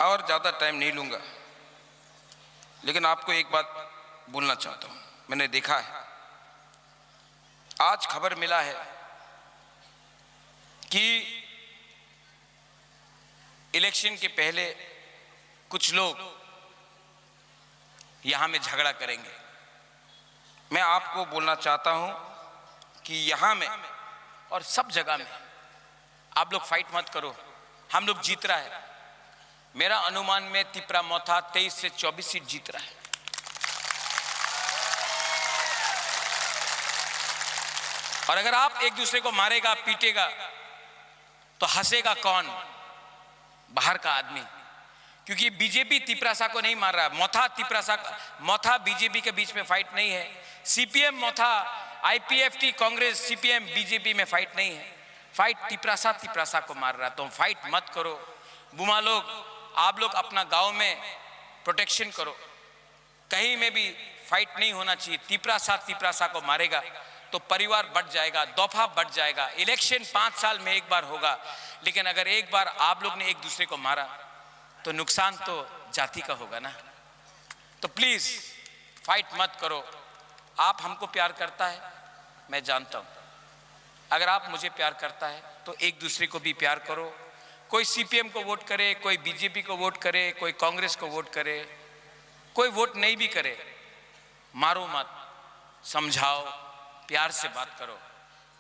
और ज्यादा टाइम नहीं लूंगा, लेकिन आपको एक बात बोलना चाहता हूं। मैंने देखा है, आज खबर मिला है कि इलेक्शन के पहले कुछ लोग यहां में झगड़ा करेंगे। मैं आपको बोलना चाहता हूं कि यहां में और सब जगह में आप लोग फाइट मत करो, हम लोग जीत रहा है। मेरा अनुमान में तिपरा मोथा तेईस से चौबीस सीट जीत रहा है। और अगर आप एक दूसरे को मारेगा, पीटेगा, तो हंसेगा कौन? बाहर का आदमी। क्योंकि बीजेपी तिपरासा को नहीं मार रहा है, मोथा तिपरासा, मोथा बीजेपी के बीच में फाइट नहीं है। सीपीएम मोथा, आईपीएफटी, कांग्रेस, सीपीएम बीजेपी में फाइट नहीं है। फाइट तिपरासा तिपरासा को मार रहा है। तो फाइट मत करो। बुमा लोग, आप लोग अपना गांव में प्रोटेक्शन करो। कहीं में भी फाइट नहीं होना चाहिए। तिपरासा तिपरासा को मारेगा तो परिवार बट जाएगा, दफा बट जाएगा। इलेक्शन पाँच साल में एक बार होगा, लेकिन अगर एक बार आप लोग ने एक दूसरे को मारा तो नुकसान तो जाति का होगा ना। तो प्लीज फाइट मत करो। आप हमको प्यार करता है, मैं जानता हूँ। अगर आप मुझे प्यार करता है तो एक दूसरे को भी प्यार करो। कोई सीपीएम को वोट करे, कोई बीजेपी को वोट करे, कोई कांग्रेस को वोट करे, कोई वोट नहीं भी करे, मारो मत, समझाओ, प्यार से बात करो।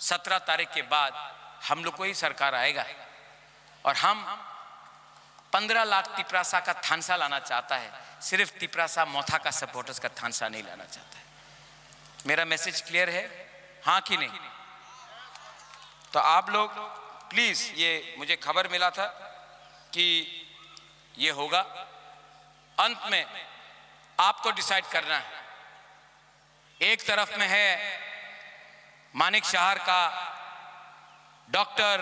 सत्रह तारीख के बाद हम लोग को ही सरकार आएगा और हम पन्द्रह लाख तिपरासा का थानसा लाना चाहता है, सिर्फ तिपरासा मोथा का सपोर्टर्स का थानसा नहीं लाना चाहता है। मेरा मैसेज क्लियर है, हाँ कि नहीं? तो आप लोग प्लीज, ये मुझे खबर मिला था कि ये होगा, अंत में आपको डिसाइड करना है। एक तरफ में है मानिक शाहर का डॉक्टर,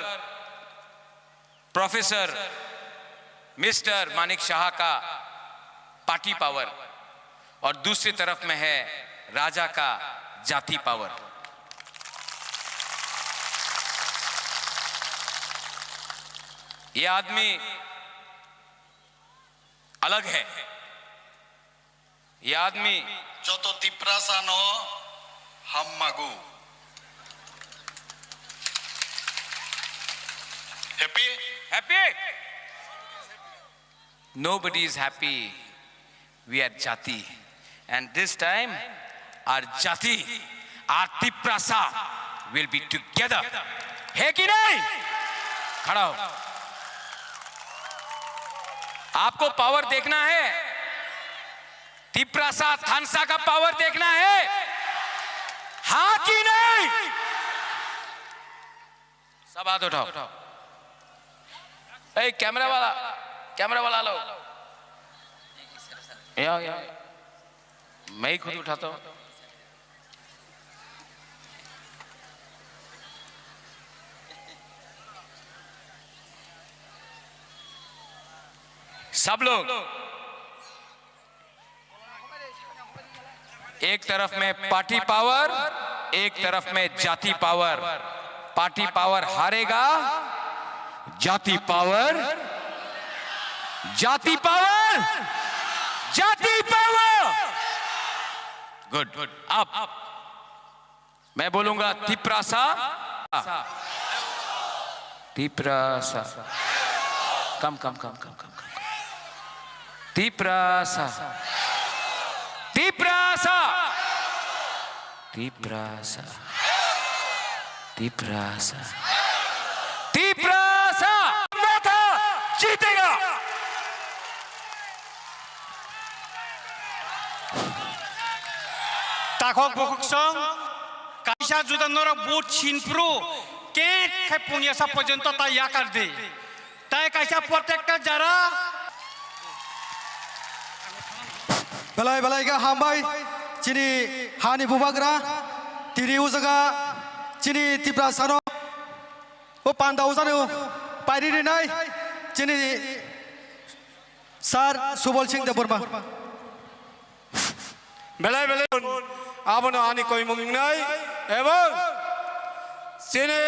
प्रोफेसर, मिस्टर मानिक शाह का पार्टी पावर, और दूसरी तरफ में है राजा का जाति पावर। ये आदमी अलग है। Yadmi. Joto Tiprasa no hammago. Happy? Happy? Nobody is happy. We are jati. And this time, our jati, our Tiprasa will be together. है कि नहीं? खड़ा हो। आपको पावर देखना है? तिपरासा थानसा का पावर देखना है, हाँ कि नहीं? सब हाथ उठाओ। ए, कैमरा वाला, कैमरा वाला लो। या, या। मैं ही खुद उठाता हूँ। सब लोग एक तरफ में पार्टी पावर, एक तरफ में जाति पावर। पार्टी पावर हारेगा, जाति पावर, जाति पावर, जाति पावर। Good, good. अब मैं बोलूंगा तिपरासा, तिपरासा। कम, कम, कम, कम, कम, कम। तिपरासा, तिपरासा, तिपरासा, तिपरासा, तिपरासा। मोथा जीतेगा। Takhok bukhuk song, kaisa juda norok vote sinphru, kek khai pungya sa porjonto ta yakar di. Tai kaisa protector jara. Belai belai ga hambai, chini hani bubagra, tini ujaga, chini Tiprasa no, o panda ujani o, pairi rinai, chini Sir Subal Singh Debbarma. Belai belai abono ani koimung wngnai ebong chini